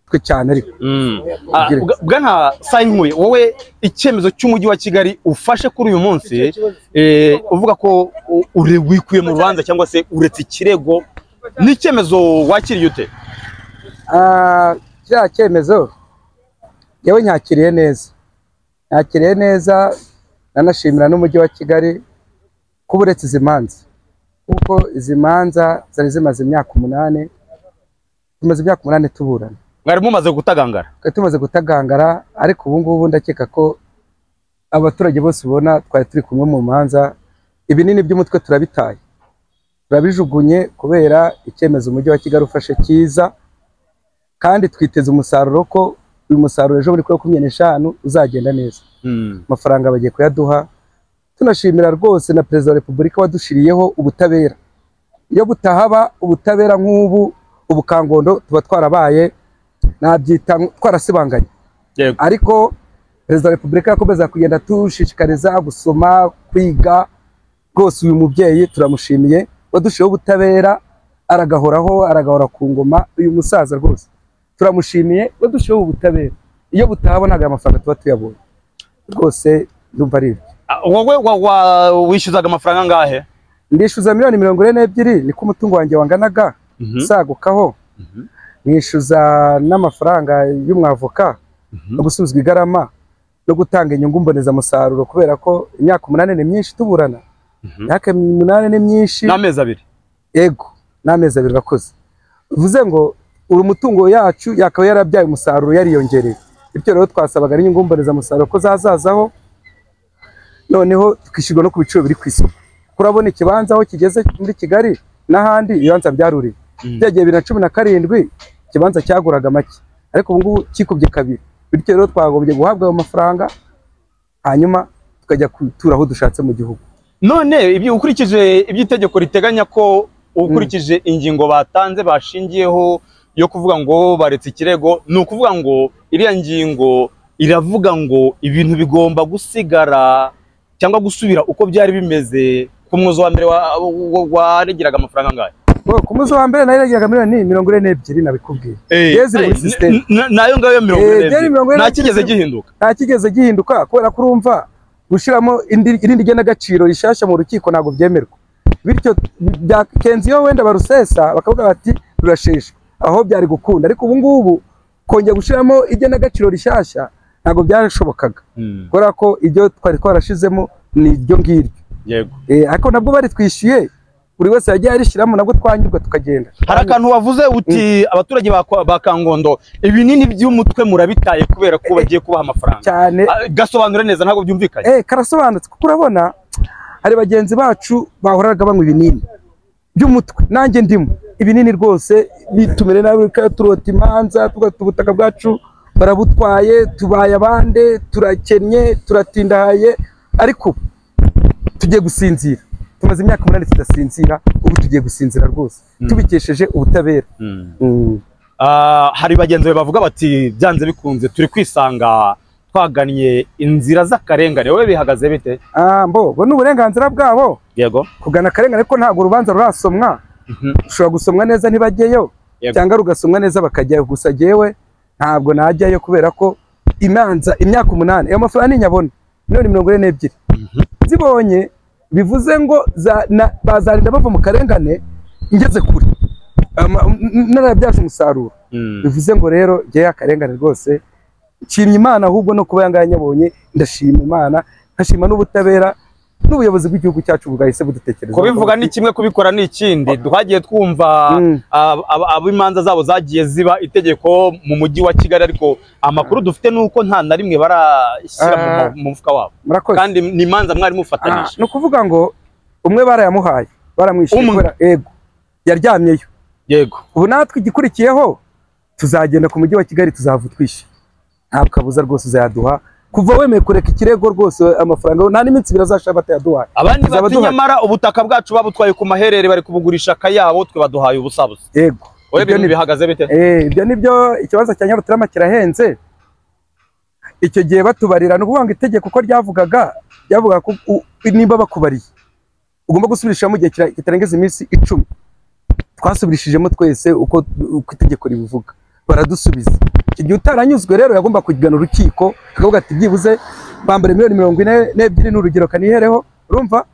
twe cyane. Ariko Bwana Sayinkuye, wowe icyemezo cy'umujyi wa Kigali ufashe kuri uyu munsi, uvuga ko wikuye mu rubanza cyangwa se uretse ikirego, ni icyemezo wakiriye ute? Kiriya cyemezo yewe nyakiriye neza, nyakiriye neza, nanashimira n'umujyi wa Kigali kuba uretse izi manza, kuko izi manza zari zimaze imyaka 8, tumaze imyaka 8 tuburana. Mwari mumaze gutagangara? Tumaze gutagangara, ariko ubu ngubu ndakeka ko abaturage bose ubona twari turi kumwe mu manza, ibinini by'umutwe turabitaye, turabijugunye kubera icyemezo umujyi wa Kigali ufashe cyiza, kandi twiteze umusaruro ko uyu musaruro ejo buri 25 uzagenda neza. Amafaranga bagiye kuyaduha. Tunashimira rwose na Perezida wa Repubulika wadushiriyeho ubutabera. Iyo butahaba ubutabera nk'ubu, ubukangondo tuba twarabaye, nabyita twarasibanganye. Ariko Perezida wa Repubulika yakomeza kugenda tushishikariza gusoma, kwiga. Rwose uyu mubyeyi turamushimiye, wadushiriyeho ubutabera, aragahoraho, aragahora ku ngoma. Uyu musaza rwose turamushimiye, wadushiriyeho ubutabera. Iyo butahabonaga amafaranga tuba tuyabonye. Rwose ndumva ari ibyo. Wowe wishyuzaga amafaranga angahe? Ndishyuza miliyoni 42, niko umutungo wanjye wanganaga, sagukaho. Nishyuza n'amafaranga y'umwavoka, no gusubizwa igarama, no gutanga inyungu mbonezamusaruro, kubera ko imyaka 8 ni myinshi tuburana. Imyaka 8 ni myinshi. N'amezi 2. Yego, n'amezi 2 urakoze. Bivuze ngo uru mutungo yacu yakaba yarabyaye umusaruro, yariyongereye. Bityo rero twasabaga n'inyungu mbonezamusaruro ko zazazaho, noneho tukishyurwa no ku biciro biri ku isoko. Kurabona ikibanza aho kigeze muri Kigali n'ahandi, ibibanza byaruriye. Byagiye 2017 ikibanza cyaguraga make, ariko ubu ngubu kikubye 2. Bityo rero twagombye guhabwa ayo mafaranga, hanyuma tukajya gutura aho dushatse mu gihugu. None ibyo ukurikije iby'itegeko riteganya, ko ukurikije ingingo batanze bashingiyeho yo kuvuga ngo baretse ikirego, ni ukuvuga ngo iriya ngingo iravuga ngo ibintu bigomba gusigara cyangwa gusubira uko byari bimeze ku muzo wa mbere waregeraga amafaranga angahe? Ku muzo wa mbere naregeraga miliyoni 42, nabikubwiye. Yeze muri system nayo ngayo 42 nta kigeze gihinduka. Nta kigeze gihinduka, kubera ko urumva gushiramo irindi genagaciro rishasha mu rukiko ntabwo byemerwa. Bityo byakenze iyo wenda barusesa bakavuga bati rurasheshwa, aho byari gukunda. Ariko ubu ngubu kongera gushiramo igenagaciro rishasha ntabwo byarashobokaga, kubera ko ibyo twari twarashizemo ni iryo ngiryo. Yego. Ariko nabwo bari twishyuye, buri wese yagiye arishyiramo, nabwo twanyurwa tukagenda. Hari akantu wavuze uti abaturage ba Kangondo ibinini by'umutwe murabitaye kubera ko bagiye kubaha amafaranga. Cyane. Gasobanure neza, ntabwo byumvikanye. Karasobanutse, kuko urabona hari bagenzi bacu bahoraga banywa ibinini by'umutwe, nanjye ndimo. Ibinini rwose bitumire nabi, turota imanza, tugata ubutaka bwacu barabutwaye, tubaye abande, turakennye, turatindahaye, ariko tugiye gusinzira. Tumaze imyaka 8 tudasinzira, ubu tugiye gusinzira rwose, tubikesheje ubutabera. Hari bagenzi be bavuga bati byanze bikunze turi kwisanga twagannye inzira z'akarengane, wowe bihagaze bite? Mbo ni uburenganzira bwabo. Yego. Kugana akarengane, ariko ntabwo urubanza rurasomwa. Ushobora gusomwa neza ntibajyeyo, cyangwa rugasomwa neza bakajyayo. Gusa jyewe ntabwo najyayo, kubera ko imanza imyaka 8, ayo mafaranga ninyabona miliyoni 42 zibonye, bivuze ngo bazarinda bava mu karengane ngeze kure, narabyaje umusaruro. Bivuze ngo rero jyewe akarengane rwose nshimye Imana, ahubwo no kuba yangaya nyabonye ndashima Imana, nkashima n'ubutabera n'ubuyobozi bw'igihugu cyacu bwahise budutekereza. Kubivuga ni kimwe, kubikora ni ikindi. Twagiye twumva ab'imanza zabo zagiye ziba itegeko mu mujyi wa Kigali, ariko amakuru dufite nuko nta na rimwe barashyira mu mufuka wabo. Kandi ni imanza mwari mufatanyije. No kuvuga ngo umwe barayamuhaye, baramwishyura, yego yaryamyeyo. Yego. Ubu natwe igikurikiyeho tuzagenda ku mujyi wa Kigali, tuzava twishyura. Ntabwo kabuza rwose uzayaduha. Kuva wemeye kureka ikirego rwose amafaranga nta n'iminsi ibiri azashaka batayaduhaye. Abandi bati nyamara ubutaka bwacu babutwaye ku maherere, bari kubugurisha akayabo, twe baduhaye ubusabusa. Yego. Oye, ibintu bihagaze bite? Ibyo nibyo, ikibanza cya Nyarutarama kirahenze. Icyo gihe batubarira, ni ukuvuga ngo itegeko uko ryavugaga, ryavugaga ko nimba bakubariye ugomba gusubirishamo mu gihe kitarengeje iminsi 10. Twasubirishijemo twese uko itegeko ribivuga, baradusubiza. Icyo gihe utaranyuzwe rero yagomba kugana urukiko akavuga ati byibuze bambare miliyoni 42 n'urugero kanihereho, urumva?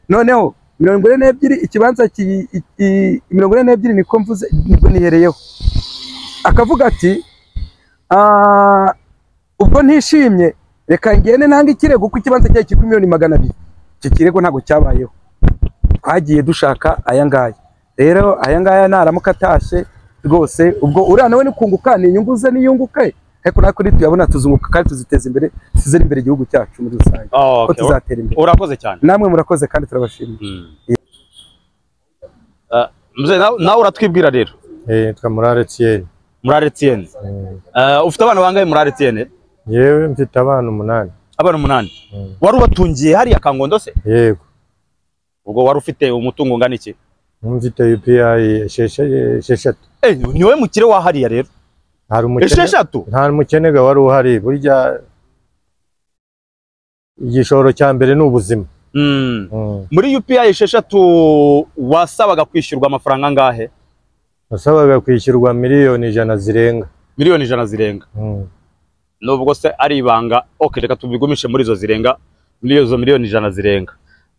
Noneho 42 ikibanza 42 niko mvuze, nibwo nihereyeho. Akavuga ati ubwo ntishimye reka ngende ntange ikirego kuko ikibanza cyayo kiri miliyoni 200. Icyo kirego ntabwo cyabayeho, twagiye dushaka aya ngaya. Rero aya ngaya naramuka atashye rwose, ubwo uriya nawe ni kunguka, ni inyungu ze niyunguke, ariko natwe nituyabona tuzunguka kandi tuziteza imbere, tuzize imbere igihugu cyacu muri rusange. Ko tuzatera imbere. Urakoze cyane. Namwe murakoze kandi turabashimiye. Mzee, nawe uratwibwira rero. Nitwa Murare Etienne. Murare Etienne. Ufite abana bangahe Murare Etienne? Yewe mfite abana 8. Abana 8. Wari ubatungiye hariya Kangondo se? Yego. Ubwo wari ufite umutungo ungana iki? Mfite UPI 6. Ni wowe mukire wa hariya rero? 6? Nta mukene ga wari uhari, burya igishoro cya mbere ni ubuzima. Muri UPI 6 wasabaga kwishyurwa amafaranga angahe? Wasabaga kwishyurwa miliyoni 100 zirenga. Miliyoni 100 zirenga. Nubwo se ari ibanga, okay, reka tubigumishe muri izo zirenga, muri izo miliyoni 100 zirenga.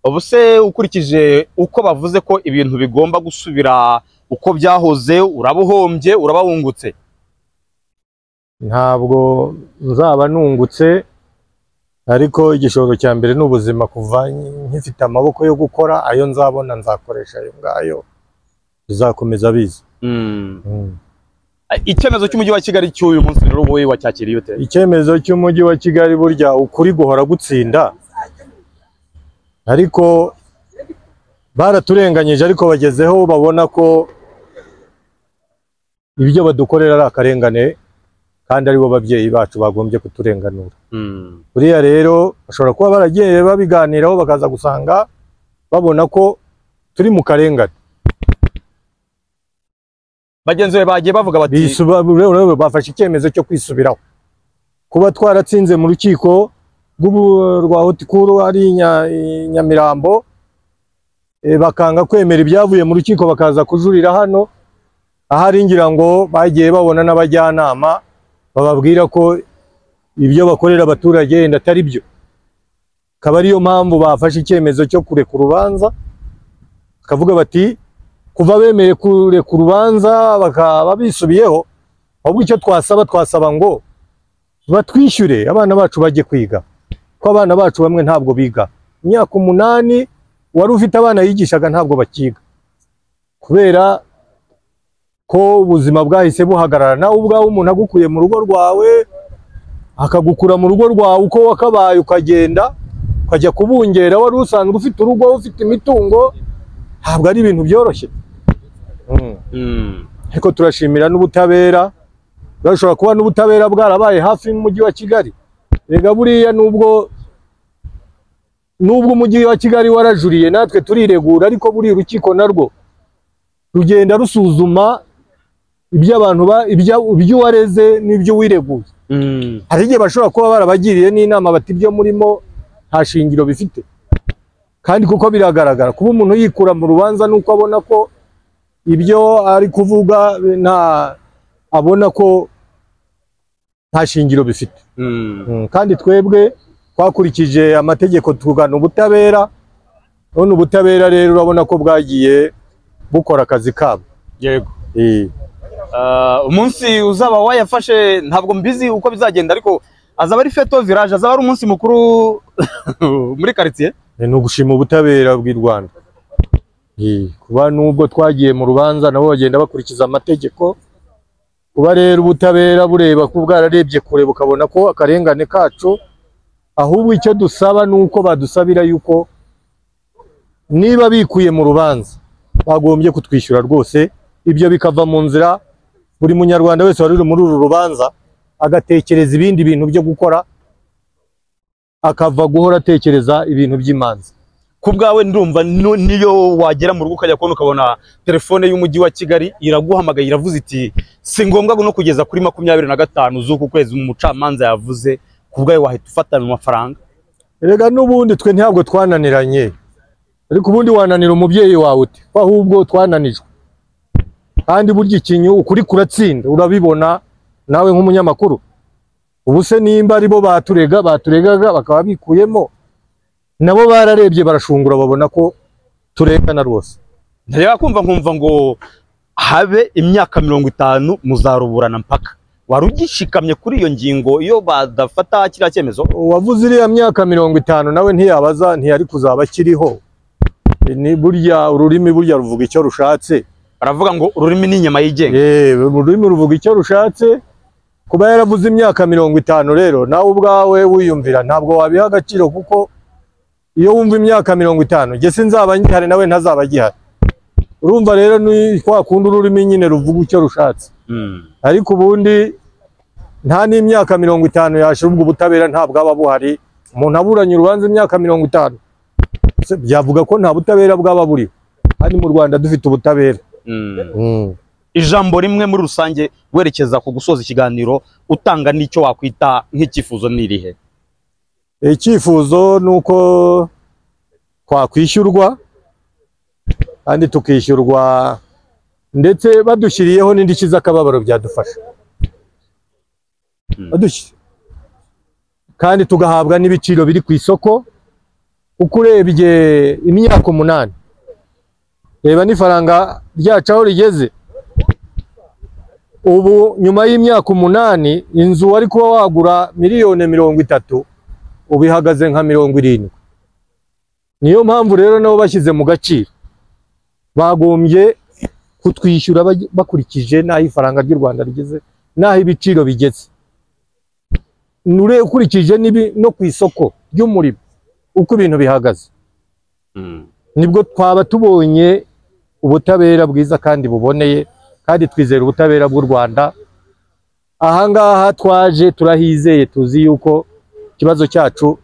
Ubu se ukurikije uko bavuze ko ibintu bigomba gusubira uko byahoze, urabuhombye, urabawungutse? Ntabwo nzaba nungutse, ariko igishoro cya mbere ni ubuzima. Kuva nkifite amaboko yo gukora, ayo nzabona nzakoresha ayo ngayo, bizakomeza biza. Icyemezo cy'umujyi wa Kigali cy'uyu munsi rero wowe wacyakiriye ute? Icyemezo cy'umujyi wa Kigali burya ukuri guhora gutsinda, ariko baraturenganyije, ariko bagezeho babona ko ibyo badukorera ari akarengane, kandi aribo babyeyi bacu bagombye kuturenganura. Buriya rero bashobora kuba baragiye babiganiraho bakaza gusanga babona ko turi mu karengane. Bagenzi be bagiye bavuga bati bafashe icyemezo cyo kwisubiraho. Kuba twaratsinze mu rukiko rwa Hotikuru ari Nyamirambo, bakanga kwemera ibyavuye mu rukiko bakaza kujurira hano, ahari ngira ngo bagiye babona n'abajyanama bababwira ko ibyo bakorera abaturage yenda atari byo. Akaba ariyo mpamvu bafashe icyemezo cyo kureka urubanza, bakavuga bati kuva bemeye kureka urubanza bakaba bisubiyeho, ahubwo icyo twasaba ngo batwishyure abana bacu bajye kwiga, ko abana bacu bamwe ntabwo biga. Imyaka 8 wari ufite abana yigishaga ntabwo bakiga, kubera ko ubuzima bwahise buhagarara. Nawe ubwawe umuntu agukuye mu rugo rwawe, akagukura mu rugo rwawe uko wakabaye, ukagenda ukajya kubungera, wari usanzwe ufite urugo, ufite imitungo, ntabwo ari ibintu byoroshye. Ariko turashimira n'ubutabera. Urashobora kuba n'ubutabera bwarabaye hafi y'umujyi wa Kigali. Rega buriya nubwo umujyi wa Kigali warajuriye natwe turiregura, ariko buri rukiko narwo rugenda rusuzuma ibyo abantu ibyo wareze n'ibyo wireguye. Hari igihe bashobora kuba barabagiriye n'inama bati ibyo murimo nta shingiro bifite, kandi kuko biragaragara kuba umuntu yikura mu rubanza nuko abona ko ibyo ari kuvuga nta abona ko nta shingiro bifite. Kandi twebwe twakurikije amategeko tugana ubutabera, none ubutabera rero urabona ko bwagiye bukora akazi kabo. Yego. Umunsi uzaba wayafashe ntabwo mbizi uko bizagenda, ariko azaba ari feto village, azaba ari umunsi mukuru muri quartier. Ni ugushima ubutabera bw'i Rwanda. Kuba nubwo twagiye mu rubanza nabo bagenda bakurikiza amategeko, kuba rero ubutabera bureba ko bwararebye kure bukabona ko akarengane kacu, ahubwo icyo dusaba nuko badusabira yuko niba bikuye mu rubanza bagombye kutwishyura rwose, ibyo bikava mu nzira. Buri munyarwanda wese wari muri uru rubanza agatekereza ibindi bintu byo gukora, akava guhora atekereza ibintu by'imanza. Ku bwawe ndumva niyo wagera mu rugo ukajya kubona ukabona telefone y'umujyi wa Kigali iraguhamagaye iravuze iti si ngombwa no kugeza kuri 25 z'uku kwezi umucamanza yavuze Ku bwawe wahita ufata mu mafaranga? Erega n'ubundi twe ntabwo twananiranye, ariko ubundi wananira umubyeyi wawe ute? Ko ahubwo twananijwe. Kandi burya ikinyu ukuri kuratsinda, urabibona nawe nk'umunyamakuru. Ubu se nimba aribo baturegaga bakaba bikuyemo, nabo bararebye barashungura babona ko turegana rwose. Ntareba kumva nkumva ngo habe imyaka 50 muzaruburana mpaka. Wari ugishikamye kuri iyo ngingo iyo badafata kiriya cyemezo? Uwavuze iriya myaka 50 nawe ntiyabaza, ntiyari kuzaba akiriho. Ni burya ururimi burya ruvuga icyo rushatse. Baravuga ngo ururimi ni inyama yigenga. Ururimi ruvuga icyo rushatse. Kuba yaravuze imyaka 50 rero nawe ubwawe wiyumvira ntabwo wabiha agaciro, kuko iyo wumva imyaka 50 njye sinzaba ngihari nawe ntazaba agihari. Urumva rero ni kwa kundi ururimi nyine ruvuga icyo rushatse. Ariko ubundi nta n'imyaka 50 yashira ubwo ubutabera ntabwo aba buhari. Umuntu aburanye urubanza imyaka 50 byavuga ko nta butabera bwaba buriho. Kandi mu Rwanda dufite ubutabera. Ijambo rimwe muri rusange werekeza ku gusoza ikiganiro utanga n'icyo wakwita nk'icyifuzo n'irihe? Icyifuzo nuko twakwishyurwa, kandi tukishyurwa ndetse badushyiriyeho n'indishyi z'akababaro byadufasha. Kandi tugahabwa n'ibiciro biri ku isoko. Uko urebye imyaka 8, reba n'ifaranga ryacu aho rigeze ubu. Nyuma y'imyaka 8 inzu wari kuba wagura miliyoni 30 ubu ihagaze nka 70. Niyo mpamvu rero nabo bashyize mu gaciro, bagombye kutwishyura bakurikije n'aho ifaranga ry'u Rwanda rigeze n'aho ibiciro bigeze, nure ukurikije no ku isoko ry'umurimo uko ibintu bihagaze. Nibwo twaba tubonye ubutabera bwiza kandi buboneye, kandi twizera ubutabera bw'u Rwanda. Ahangaha twaje turahizeye, tuzi yuko ikibazo cyacu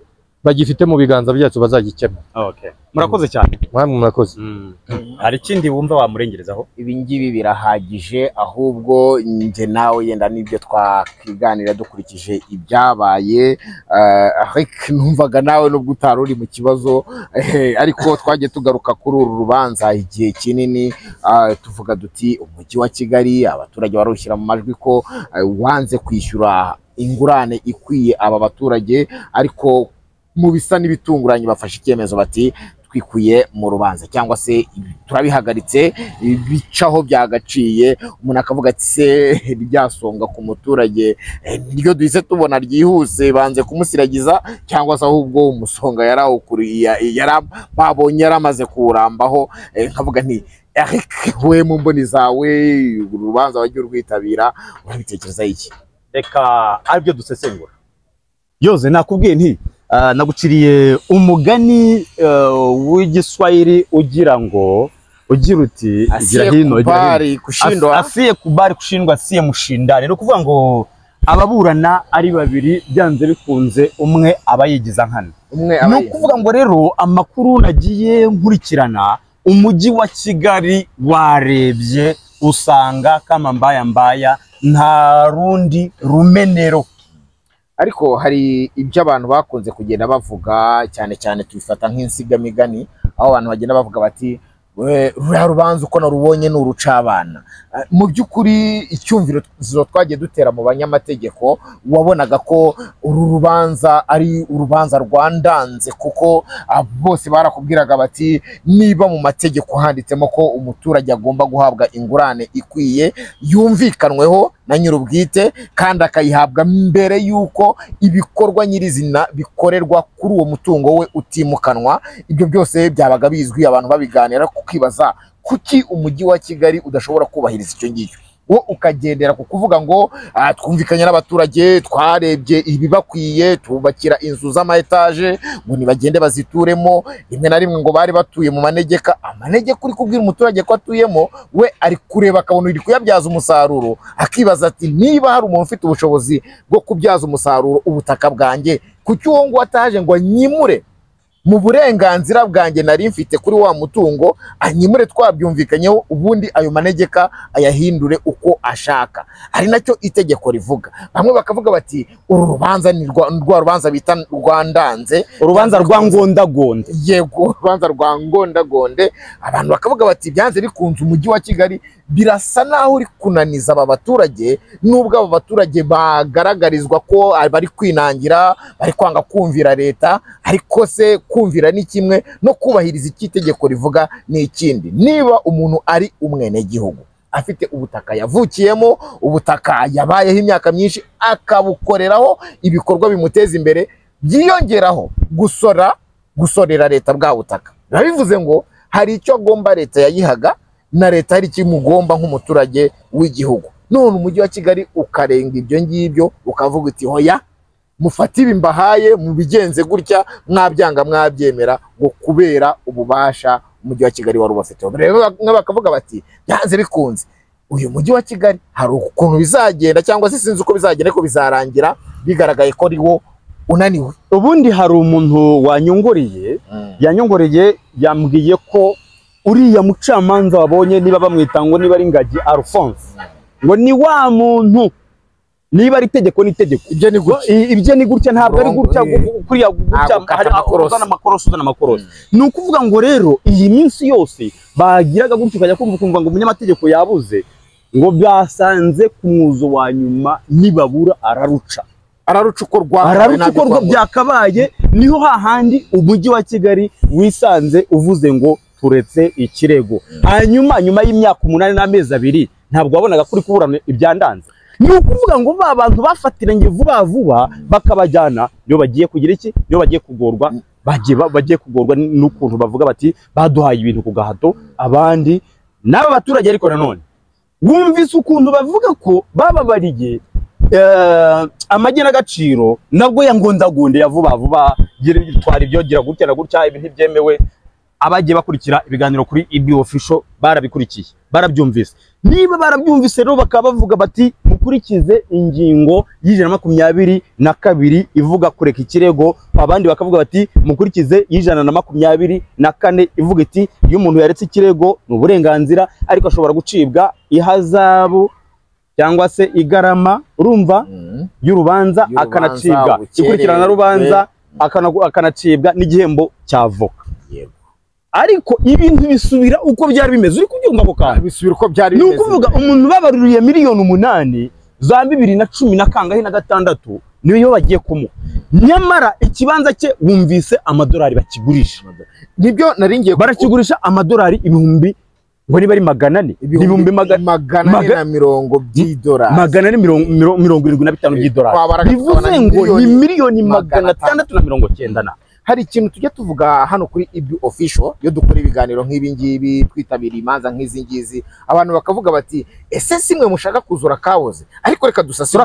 bagifite mu biganza byacu bazagikemura. Okay. Murakoze cyane. Mwamwe murakoze. Hari ikindi wumva wamurengerezaho? Ibi ngibi birahagije, ahubwo nje nawe yenda nibyo twakwiganira dukurikije ibyabaye. Numvaga nawe nubwo utari uri mu kibazo, ariko twagiye tugaruka kuri uru rubanza igihe kinini, tuvuga duti umujyi wa Kigali abaturage barushyira mu majwi ko wanze kwishyura ingurane ikwiye aba baturage, ariko mu bisa n'ibitunguranye bafashe icyemezo bati twikuye mu rubanza cyangwa se turabihagaritse, bicaho byagaciye. Umuntu akavuga ati se ryasonga ku muturage niryo duhise tubona ryihuse, banze kumusiragiza, cyangwa se ahubwo umusonga yarawukuriye babonye yaramaze kuwurambaho. Nkavuga nti Eric, we mu mboni zawe urubanza wagiye urwitabira urabitekereza iki? Reka aribyo dusesengura. Yoze nakubwiye nti naguciriye umugani w'igiswahili ugira ngo ugira uti gira hino kushindwa, asiye kubali kushindwa asiye mushindane. No kuvuga ngo ababurana ari babiri byanze bikunze umwe aba yigiza nkana. No kuvuga ngo rero amakuru nagiye nkurikirana, umujyi wa Kigali warebye usanga kama mbaya mbaya nta rundi rumenero. Ariko hari ibyo abantu bakunze kugenda bavuga, cyane cyane tubifata nk'insigamigani, aho abantu bagenda bavuga bati ruriya rubanza uko narubonye ni urucabana. Mu by'ukuri icyumviro twagiye dutera mu banyamategeko, wabonaga ko uru rubanza ari urubanza rwandanze, kuko bose barakubwiraga bati niba mu mategeko handitsemo ko umuturage agomba guhabwa ingurane ikwiye yumvikanweho na nyir'ubwite, kandi akayihabwa mbere y'uko ibikorwa nyirizina bikorerwa kuri uwo mutungo we utimukanwa. Ibyo byose byabaga bizwi, abantu babiganira, kukibaza kuki umujyi wa Kigali udashobora kubahiriza icyo ngicyo, wo ukagendera ku kuvuga ngo twumvikanye n'abaturage, twarebye ibibakwiye, tubakira inzu z'ama etaje ngo nibagende bazituremo. Rimwe na rimwe ngo bari batuye mu manegeka, amanegeka uri kubwira umuturage ko atuyemo, we ari kureba akabona uri kuyabyaza umusaruro, akibaza ati niba hari umuntu ufite ubushobozi bwo kubyaza umusaruro ubutaka bwanjye, kuki uwo ngo ataje ngo anyimure? Mu burenganzira bwanjye nari mfite kuri wa mutungo anyimure twabyumvikanyeho, ubundi ayo manegeka ayahindure uko ashaka. Ari nacyo itegeko rivuga. Bamwe bakavuga bati uru rubanza ni rwa rubanza bita rwandanze, urubanza rwa ngondagonde. Yego, urubanza rwa ngondagonde. Abantu bakavuga bati byanze bikunze umujyi wa Kigali birasa naho uri kunaniza aba baturage, nubwo aba baturage bagaragarizwa ko bari kwinangira, bari kwanga kumvira leta, ariko se kumvira ni kimwe no kubahiriza icyo itegeko rivuga ni ikindi. Niba umuntu ari umwenegihugu afite ubutaka yavukiyemo, ubutaka yabayeho imyaka myinshi, akabukoreraho ibikorwa bimuteza imbere, byiyongeraho gusorera leta bwa butaka, biba bivuze ngo hari icyo agomba leta yayihaga na leta hari icyo imugomba nk'umuturage w'igihugu. None umujyi wa Kigali ukarenga ibyo ngibyo ukavuga uti hoya, mufate ibi mbahaye mubigenze gutya, mwabyanga mwabyemera, ngo kubera ububasha umujyi wa Kigali wari ubafiteho. Rero bamwe bakavuga bati byanze bikunze uyu mujyi wa Kigali hari ukuntu bizagenda, cyangwa se sinzi uko bizagenda, ariko bizarangira bigaragaye ko ari wo unaniwe. Ubundi hari umuntu wanyongoreye, yanyongoreye yambwiye ko uriya mucamanza wabonye, niba bamwita ngo niba ari Ngagi Alphonse, ngo ni wa muntu niba ari itegeko ni itegeko, Ibyo ni gutya, ibyo ni gutya, ntabwo ari gutya kuriya gutya, hari amakorosi uzana amakorosi. Ni ukuvuga ngo rero iyi minsi yose bagiraga gutya, ukajya kumva ngo umunyamategeko yabuze, ngo byasanze ku mwuzo wa nyuma nibabura araruca araruca uko byakabaye. Niho hahandi umujyi wa Kigali wisanze uvuze ngo turetse ikirego. Hanyuma nyuma y'imyaka 8 n'amezi 2 ntabwo wabonaga kuri kuburana ibyandanze. Ni ukuvuga ngo ba bantu bafatiranye vuba vuba bakabajyana, niyo bagiye kugira iki, niyo bagiye kugorwa, bagiye kugorwa n'ukuntu bavuga bati baduhaye ibintu ku gahato abandi n'aba baturage. Ariko nanone wumvise ukuntu bavuga ko bababariye amagenagaciro nabwo ya ngondagonde ya vuba vuba, twara ibyo gira gutya na gutya, ibi ntibyemewe. Abagiye bakurikira ibiganiro kuri IB Official barabikurikiye, barabyumvise. Niba barabyumvise rero bakaba bavuga bati mukurikize ingingo y'122 ivuga kureka ikirego, abandi bakavuga bati mukurikize y'124 ivuga iti iyo umuntu yaretse ikirego ni uburenganzira, ariko ashobora gucibwa ihazabu cyangwa se igarama, urumva, y'urubanza, akanacibwa ikurikirana rubanza, akanacibwa n'igihembo cya avoka. Ariko ibintu bisubira uko byari bimeze. Uri kubyumva ako kantu? Bisubira uko byari bimeze. Ni ukuvuga umuntu babaruriye miliyoni 8 za 2016 niyo bagiye kumuha, nyamara ikibanza cye wumvise amadolari bakigurisha. Nibyo naringiye, barakigurisha amadolari ibihumbi ngo niba ari 400, ibihumbi 450 by'idolari, 475 by'idolari, bivuze ngo ni miliyoni 690. Hari ikintu tujya tuvuga hano kuri IB Official iyo dukora ibiganiro nk'ibi ngibi, twitabira imanza nk'izi ngizi, abantu bakavuga bati ese simwe mushaka kuzura kaboze, ariko reka dusase,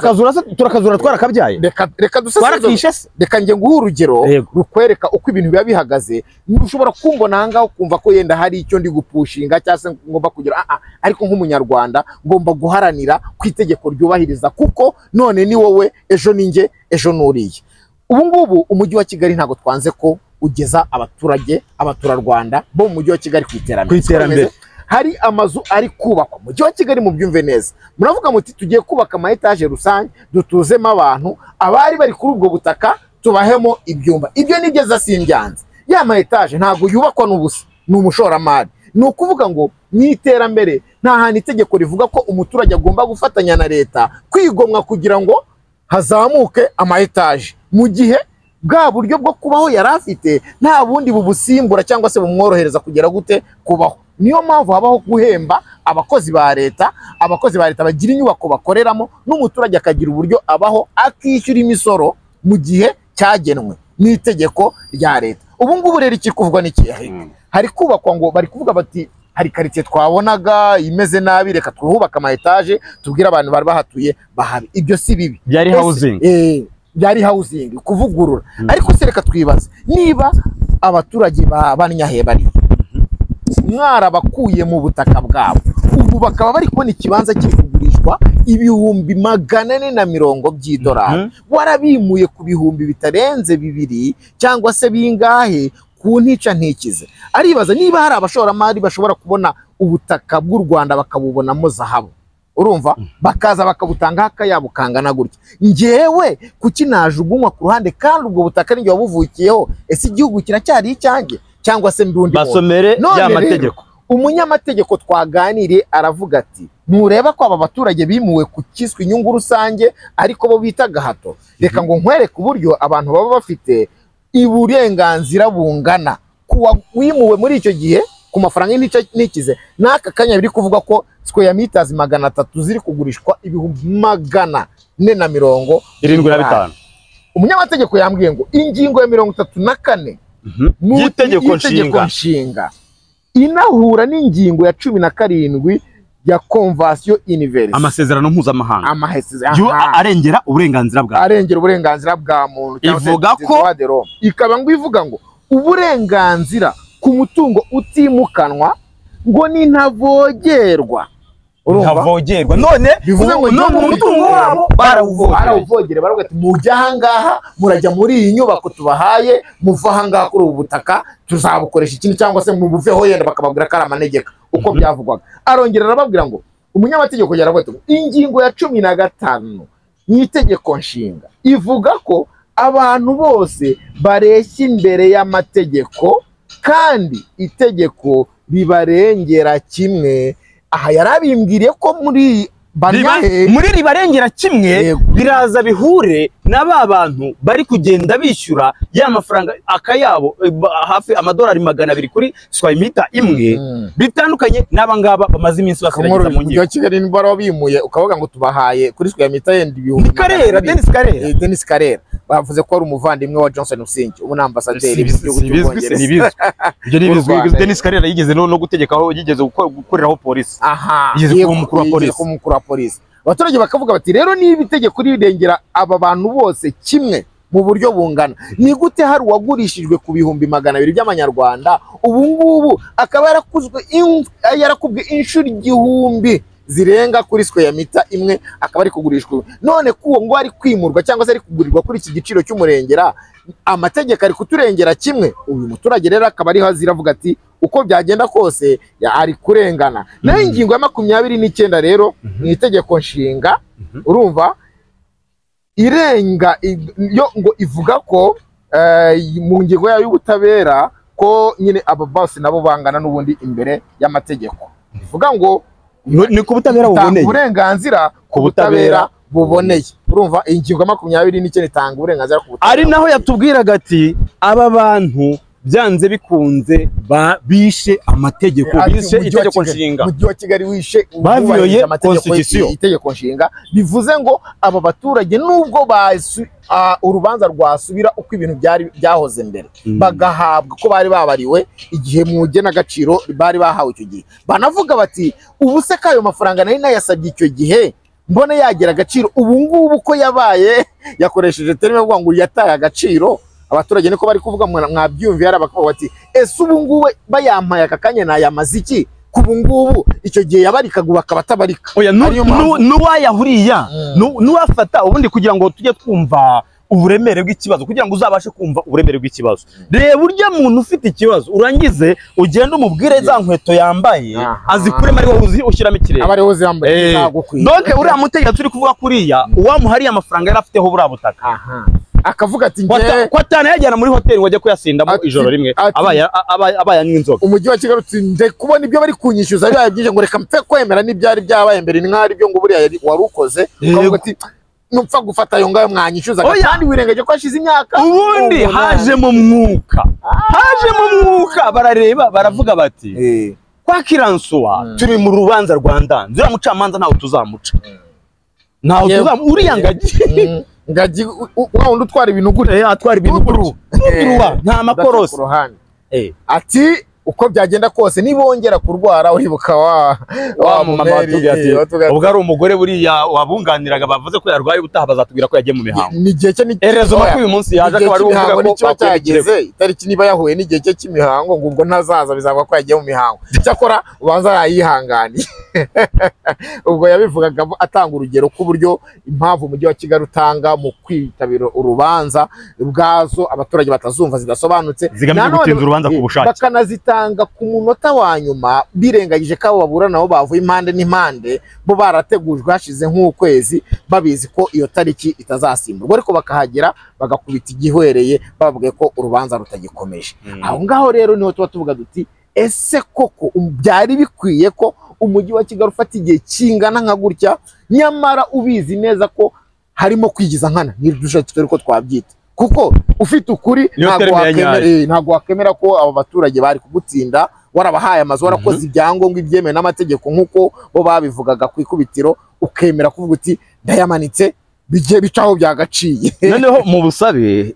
turakazura twarakabyaye, reka dusase, reka nge nguhe urugero rukwereka uko ibintu biba bihagaze. Ushobora kumbona aha ngaho ukumva ko yenda hari icyo ndi gupushinga cyangwa se ngomba kugira, ariko nk'umunyarwanda ngomba guharanira ku itegeko ryubahiriza, kuko none ni wowe, ejo ni nge, ejo nuriye. Ubu ngubu umujyi wa Kigali ntabwo twanze ko ugeza abaturage, abaturarwanda bo mu mujyi wa Kigali ku iterambere. Hari amazu ari kubakwa mujyi wa Kigali, mubyumve neza. Muravuga muti tugiye kubaka ama etaje rusange dutuzemo abantu, abari bari kuri ubwo butaka tubahemo ibyumba. Ibyo nigeza simbyanze. Ya ma etaje ntabwo yubakwa n'ubusa, ni umushoramari. Ni ukuvuga ngo mu iterambere nta hantu itegeko rivuga ko umuturage agomba gufatanya na leta kwigomwa kugira ngo hazamuke ama etaje, mu gihe bwa buryo bwo kubaho yari afite nta bundi bubusimbura cyangwa se bumworohereza kugera gute kubaho. Niyo mpamvu habaho guhemba abakozi ba leta, abakozi ba leta bagira inyubako bakoreramo, n'umuturage akagira uburyo abaho akishyura imisoro mu gihe cyagenwe n'itegeko rya leta. Ubu ngubu rero ikikuvugwa n'ikihe? Hari kubakwa ngo bari kuvuga bati hari quartier twabonaga imeze nabi, reka twubaka ama etaje tubwire abantu bari bahatuye bahabe. Ibyo si bibi, byari housing, byari housing kuvugurura. Ariko se reka twibaze niba abaturage ba Banyaheba ari mwarabakuye mu butaka bwabo, ubu bakaba bari kubona ikibanza kiri kugurishwa 450 by'idolari, warabimuye ku bihumbi bitarenze 2 cyangwa se bingahe, ku ntica ntikize. Aribaza niba hari abashoramari bashobora kubona ubutaka bw'u Rwanda bakabubonamo zahabu, urumva bakaza bakabutanga akayabo kangana gutya, njyewe kuki najugunywa ku ruhande kandi ubwo butaka ninjye wabuvukiyeho? Ese igihugu kiracyari icyanjye cyangwa se ndundi? Basomere ya mategeko. Umunyamategeko twaganiriye aravuga ati ntureba ko aba baturage bimuwe ku kiswe inyungu rusange ariko bo bita gahato, reka ngo nkwereke uburyo abantu baba bafite uburenganzira bungana kuwa wimuwe muri icyo gihe ku mafaranga y'intica ntikize. N'aka kanya biri kuvuga ko square meters 300 ziri kugurishwa 475,000. Umunyamategeko yambwiye ngo ingingo ya 34 y'itegeko nshinga inahura n'ingingo ya 17 ya Convention Universelle, amasezerano mpuzamahanga arengera uburenganzira bwa arengera uburenganzira bwa muntu, ivuga ko ikaba ngo ivuga ngo uburenganzira ku mutungo utimukanwa ngo ni ntavogerwa. Ntavogerwa none bivuze ngo umutungo wabo barawuvogere, baravuga ati mujya ahangaha murajya muri iyi nyubako tubahaye, muva ahangaha kuri ubu butaka tuzabukoresha ikindi cyangwa se mubuveho, yenda bakababwira ko ari amanegeka uko byavugwaga. Arongera arababwira ngo umunyamategeko yaravuga ati ingingo ya 15 y'itegeko nshinga ivuga ko abantu bose bareshya imbere y'amategeko kandi itegeko ribarengera kimwe. Aha yarabimbwiriye ko muri muri ribarengera kimwe biraza bihure na ba bantu bari kugenda bishyura ya mafaranga akayabo hafi amadolari 200 kuri square meter imwe, bitandukanye n'aba ngaba bamaze iminsi basiragiza mu nkiko. Kigali nibara bimuye ukavuga ngo tubahaye kuri square meter yenda ibihumbi. Karera Denis Karera, Denis Karera bavuze ko ari umuvandimwe wa Johnson Busingye, ubu ni ambasaderi w'igihugu cy'Ubwongereza. Ibyo ni bizwi. Denis Karera yigeze no gutegekaho, yigeze gukoreraho polisi, yigeze kuba umukuru wa polisi. Abaturage bakavuga bati rero niba itegeko rirengera aba bantu bose kimwe mu buryo bungana, ni gute hari uwagurishijwe ku 200,000 by'amanyarwanda ubu ngubu akaba yarakubwe inshuro 1000 zirenga kuri square meter imwe akaba ari kugurishwa? None kuwo ngo ari kwimurwa cyangwa se ari kugurirwa kuri iki giciro cy'umurengera, amategeko ari kuturengera kimwe. Uyu muturage rero akaba ari hazira avuga ati uko byagenda kose ari kurengana. Nayo ingingo ya 29 rero mu itegeko nshinga, urumva irenga yo ngo ivuga ko mu ngingo yayo y'ubutabera ko nyine aba bose nabo bangana n'ubundi imbere y'amategeko. Ivuga ngo ni ku butabera buboneye, uburenganzira ku butabera buboneye. Urumva ingingo ya 29 itanga uburenganzira ku butabera. Ari naho yatubwiraga ati aba bantu byanze bikunze bishe amategeko, bishe itegeko nshinga. Mujyi wa Kigali wishe baviyoye constitution, itegeko nshinga. Bivuze ngo aba baturage nubwo urubanza rwasubira uko ibintu byari byahoze mbere, bagahabwa ko bari babariwe igihe mu genagaciro bari bahawe icyo gihe, banavuga bati ubu se kayo mafaranga nari nayasabye icyo gihe mbone yagera agaciro, ubu ngubu ko yabaye yakoresheje terme avuga ngo yataye agaciro. Abaturage niko bari kuvuga mwabyumviye, arabakavuga bati ese ubu ngubu bayampaye aka kanya nayamaze iki? Kubu ngubu icyo gihe yabarikaga bakabatabarika. Oya nuwayahuriya nuwafata ubundi kugira ngo tujye twumva uburemere bw'ikibazo, kugira ngo uzabashe kumva uburemere bw'ikibazo. Reba urya muntu ufite ikibazo urangize ugende umubwire za nkweto yambaye azikuremo ari wowe ushyiramo ikirere, aba ari wowe uzambaye nagukwiye. Donc uriya mutegetsi uri kuvuga kuriya uwamuhariye amafaranga yari afiteho buriya butaka, akavuga ati nge ko atanayajyana muri hoteli ngo ajye kuyasindamo ijoro rimwe abaye anywa inzoga. Umujyi wa Kigali uti nde kubona ibyo bari kunyishyuza bibaye byinshi ngo reka mpfe kwemera n'ibyari byabaye mbere nk'ari byo ngo buriya wari ukoze, ukavuga ati nupfa gufata ayo ngayo mwanyishyuza kandi wirengeje ko hashize imyaka. Ubundi haje mu mwuka, haje mu mwuka barareba baravuga bati kwa Kiransuwa turi mu rubanza rwa Ndanze, uriya mucamanza ntawe tuzamuca, ntawe tuzamuca uriya Ngagi Ngagi wa wundi utwara ibintu gutya, atwara ibintu gutya nta makorosi. Ati Uko byagenda kose nibongera kurwara uribuka wa mama watubwiye ati ubwo ari umugore buriya wabunganiraga bavuze ko yarwaye, ubutaha bazatubwira ko yagiye mu mihango. Ni igihe cye ni Erezo ko uyu munsi yaje akaba ari uvuga ko kiba cyageze itariki niba yahuye n'igihe cye cy'imihango, ngo ubwo ntazaza bizavuga ko yagiye mu mihango. Cyakora ubanza yayihanganiye. Ubwo yabivugaga atanga urugero k'uburyo impamvu umujyi wa Kigali utanga mu kwitabira urubanza ubwazo abaturage batazumva zidasobanutse, zigamije gutinza urubanza ku bushake, bakanazitanga ku munota wa nyuma birengagije ko abo babura nabo bavuye impande n'impande, bo barategujwe hashize nk'ukwezi babizi ko iyo tariki itazasimburwa, ariko bakahagera bagakubita igihwereye bababwiye ko urubanza rutagikomeje. Aho ngaho rero niho tuba tuvuga duti ese koko byari bikwiye ko umujyi wa Kigali ufata igihe kingana nka gutya, nyamara ubizi neza ko harimo kwigiza nkana, ntidushake ko twabyita, kuko ufite ukuri ntabwo wakemera ko abo baturage bari kugutsinda warabahaye amazu, warakoze ibyangombwa ibyemewe n'amategeko nk'uko bo babivugaga ku ikubitiro, ukemera kuvuga uti ndayamanitse bigiye bicaho byagaciye. Noneho mu busabe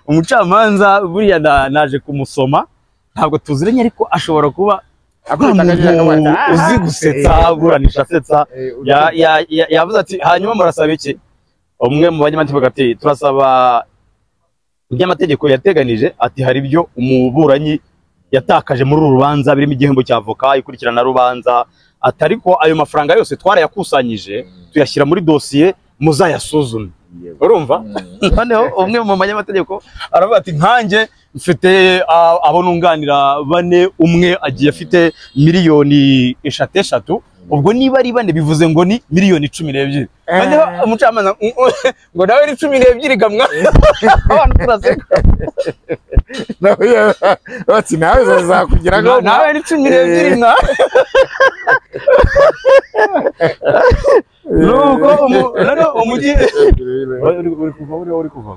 umucamanza buriya naje kumusoma, ntabwo tuziranye ariko ashobora kuba uzi gusetsa, aburanisha asetsa. Yavuze ati hanyuma murasaba iki? Umwe mu banyamategeko ati turasaba iby'amategeko yateganije, ati hari ibyo umuburanyi yatakaje muri uru rubanza birimo igihembo cya avoka, ikurikirana rubanza, ati ariko ayo mafaranga yose twarayakusanyije tuyashyira muri dosiye muzayasuzume. Urumva? Noneho umwe mu banyamategeko aravuga ati nkanjye mfite abo nunganira bane, umwe agiye afite miliyoni 3 ubwo niba ari bane bivuze ngo ni miliyoni 12. Noneho umucamanza ngo nawe ni 12 gamwa. Abantu turaseka. Nawe bati nawe zakugira ngo nawe ni 12 mwa. Nuko umujyi uri kuva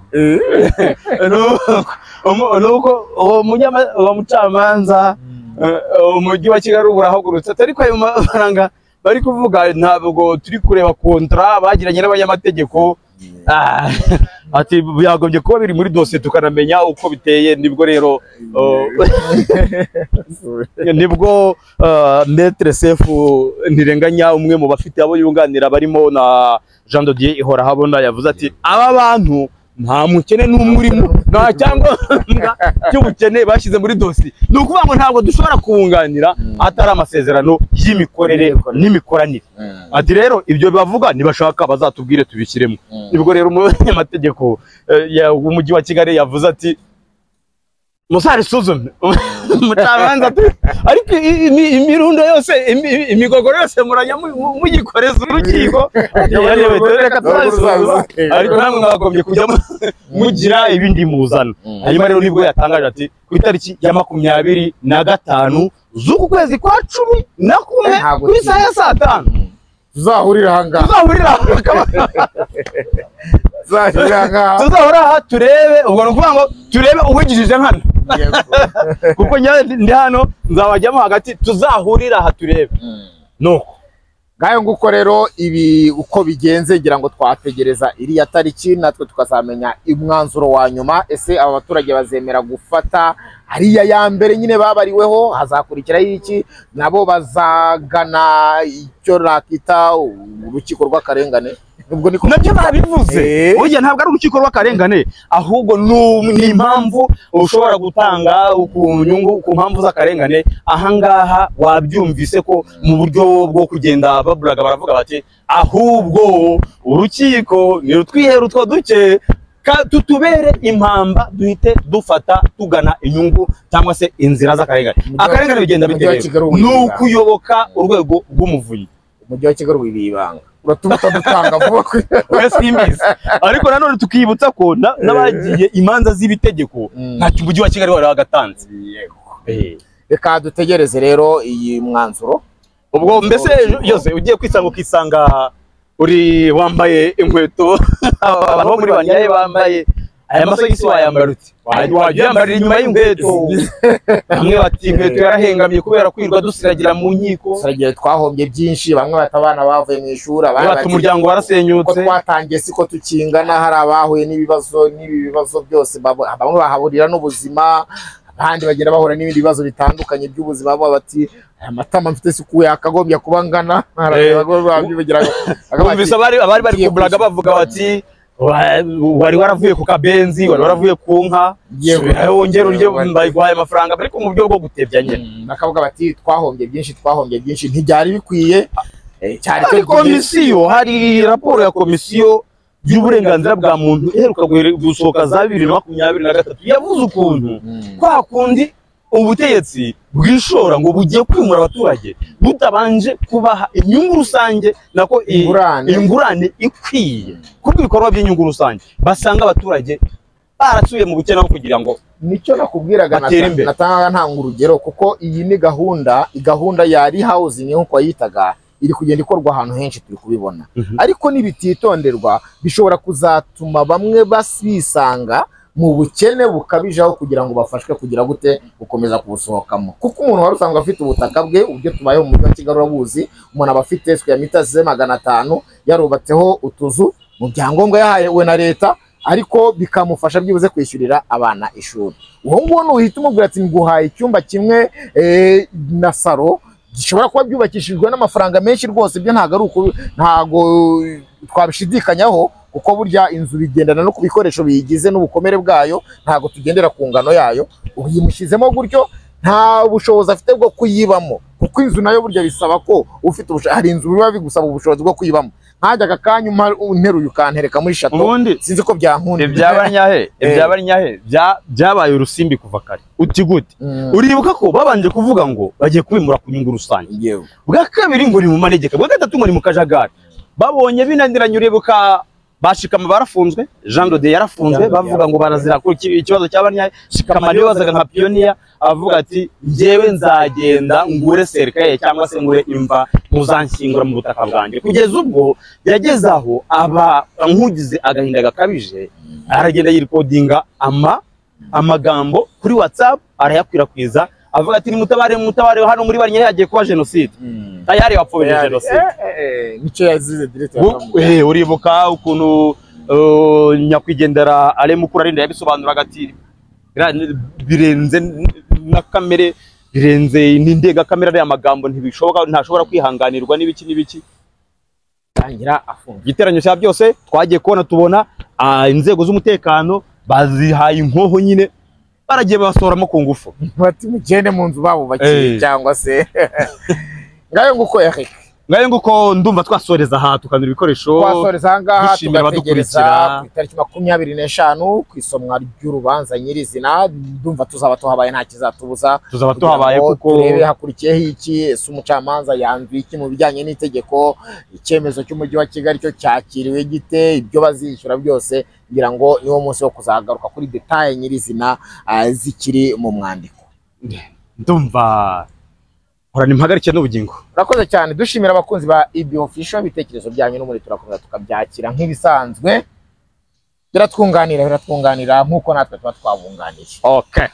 nuko uwo mucamanza umujyi wa Kigali urahagurutse, ariko ayo mafaranga bari kuvuga ntabwo turi kureba kontra bagiranye n'abanyamategeko, ati byagombye kuba biri muri dosiye tukanamenya uko biteye. Nibwo rero nibwo Maître Sefu Ntirenganya, umwe mu bafite abo yunganira barimo na Jean de Dieu Ihorahabona, yavuze ati aba bantu nta mukene n'umwe urimo, nta cyangwa cy'ubukene bashyize muri dosiye, ni ukuvuga ngo ntabwo dushobora kubunganira atari amasezerano y'imikorere n'imikoranire. Ati rero ibyo bavuga nibashaka bazatubwire tubishyiremo. Nibwo rero umunyamategeko w'umujyi wa Kigali yavuze ati muzarisuzume. Umucamanza ati ariko imirundo yose imigogoro yose murajya muyikoreza urukiko, ariko namwe mwagombye kujya mugira ibindi muzana. Hanyuma rero nibwo yatangaje ati ku itariki ya 25 z'uku kwezi kwa 11 ku isaha ya saa 5 tuzahurira aha ngaha, tuzahurira aha turebe. Ubwo ni ukuvuga ngo turebe uwigijije nkana, kuko ndi hano nzabajyamo hagati, tuzahurira aha turebe. Nuko ngayo nguko rero ibi uko bigenze, ngira ngo twategereza iriya tariki natwe tukazamenya umwanzuro wa nyuma. Ese aba baturage bazemera gufata hariya ya mbere nyine babariweho, hazakurikiraho iki? Nabo bazagana icyo nakita urukiko rw'akarengane. Ubwo niko nabyo babivuze. Oya ntabwo ari urukiko rw'akarengane, ahubwo ni impamvu ushobora gutanga ku nyungu ku mpamvu z'akarengane. Ahangaha wabyumvise ko mu buryo bwo kugenda baburaga baravuga bati ahubwo urukiko ni rutwihere utwo duke tutubere impamba duhite dufata tugana inyungu cyangwa se inzira z'akarengane. Akarengane bigenda bitewe n'ukuyoboka urwego rw'umuvunyi. Umujyi wa Kigali wibibanga uratuma dutanga vuba simbizi, ariko nanone tukibutsa ko n'abagiye imanza z'ibitegeko ntacyo umujyi wa Kigali wari wagatanze. Reka dutegereze rero iyi mwanzuro. Ubwo mbese yose ugiye kwisanga ukisanga uri wambaye inkweto abantu bo muri banyaye bambaye aya masogisi, wayambara uti wajya uyambarira inyuma y'inkweto. Bamwe bati inkweto yarahengamye kubera kwirwa dusiragira mu nkiko, siragira twahombye byinshi, bamwe bati abana bavuye mu ishuri, abandi bati umuryango warasenyutse, ko twatangiye siko tukingana, hari abahuye n'ibibazo n'ibi bibazo byose, bamwe bahaburira n'ubuzima, Abandi bagenda bahura n'ibindi bibazo bitandukanye by'ubuzima, baba bati amatama mfite siku yakagombye kuba ngana. Bumvise abari bari kuburaga bavuga bati wari waravuye ku kabenzi, wari waravuye ku nka, wongera urye mbayiguhaye amafaranga, ariko mu buryo bwo gutebya nyine. Bakavuga bati twahombye byinshi, ntibyari bikwiye. Cyari komisiyo, hari raporo ya komisiyo y'uburenganzira bwa muntu iheruka gusohoka za 2023 yavuze ukuntu kwa kundi ubutegetsi bwishora ngo bugiye kwimura abaturage butabanje kubaha inyungu rusange, nako ingurane ikwiye kubw'ibikorwa by'inyungu rusange, basanga abaturage barasubiye mu bukene kugira ngo nicyo nakubwiraga natanga ntanga urugero, kuko iyi ni gahunda ya rehousing nkuko yitaga, iri kugenda ikorwa ahantu henshi turi kubibona. Ariko nibititonderwa bishobora kuzatuma bamwe basisanga mu bukene bukabijaho kugira ngo bafashwe kugira gute gukomeza kubusohokamo. Kuko umuntu wari usanzwe afite ubutaka bwe, ubyo tubayeho mu mujyi wa Kigali urabuzi, umuntu aba afite square meters 500 yarubatseho utuzu mu byangombwa yahawe na leta, ariko bikamufasha byibuze kwishyurira abana ishuri. Uwo nguwo nuhita umubwira ati nguhaye icyumba kimwe na saro, gishobora kuba byubakishijwe n'amafaranga menshi rwose, ibyo ntago ari uko, ntago twabishidikanyaho, kuko burya inzu bigendana no ku bikoresho biyigize n'ubukomere bwayo, ntago tugendera ku ngano yayo. Uyimushyizemo gutyo nta bushobozi afite bwo kuyibamo, kuko inzu nayo burya bisaba ko ufite ubushobozi, hari inzu biba bigusaba ubushobozi bwo kuyibamo. Nkajya aka kanya unteruye ukantereka muri shato, sinzi ko byankunda. Ibyabanyahe byabaye urusimbi kuva kare. Uti gute? Uribuka ko babanje kuvuga ngo bagiye kubimura ku nyungu rusange, bwa kabiri ngo ni mu manegeka, bwa gatatu ngo ni mu kajagari. Babonye binaniranye, uribuka bashikama barafunzwe, Jean Dode yarafunzwe, bavuga ngo barazira ku ikibazo cy'abanyahe. Shikama niwe wazaga nka pioneer avuga ati njyewe nzagenda ngure serikaye cyangwa se ngure imva muzanshyingura mu butaka bwanjye. Kugeza ubwo yageze aho aba nkugize agahinda gakabije, aragenda yirikodinga amagambo kuri WhatsApp arayakwirakwiza, avuga ati nimutabare mutabare hano muri Banyahe hagiye kuba genocide. Tayari wapfobije genocide. Nicyo yazize direct. Uribuka ukuntu nyakwigendera Ale Mukurarinda yabisobanuraga ati birenze na kamere, birenze n'indega kamere, ari amagambo ntibishoboka, ntashobora kwihanganirwa n'ibiki n'ibiki. Tangira afunga igiteranyo cya byose. Twagiye kubona tubona inzego z'umutekano bazihaye inkoho nyine, baragiye basoramo ku ngufu, bati mugende mu nzu babo bakiri cyangwa se ngayo nguko Eric. Ngayo nguko ndumva twasoreza aha tukanira ibikoresho, twasoreza aha ngaha tugategereza ku itariki 25 ku isomwa ry'urubanza nyirizina. Ndumva tuzaba tuhabaye, nta kizatubuza, tuzaba tuhabaye kuko turebe hakurikiyeho iki, ese umucamanza yanzuye iki mu bijyanye n'itegeko, icyemezo cy'umujyi wa Kigali cyo cyakiriwe gite, ibyo bazishyura byose, ngira ngo niwo munsi wo kuzagaruka kuri detail nyirizina zikiri mu mwandiko. Ndumva horana impagarike n'ubugingo. Urakoze cyane, dushimira abakunzi ba EB Official, ibitekerezo byanyu n'umuri turakomeza tukabyakira nk'ibisanzwe, biratwunganira nkuko natwe tuba twabunganiye. Okay.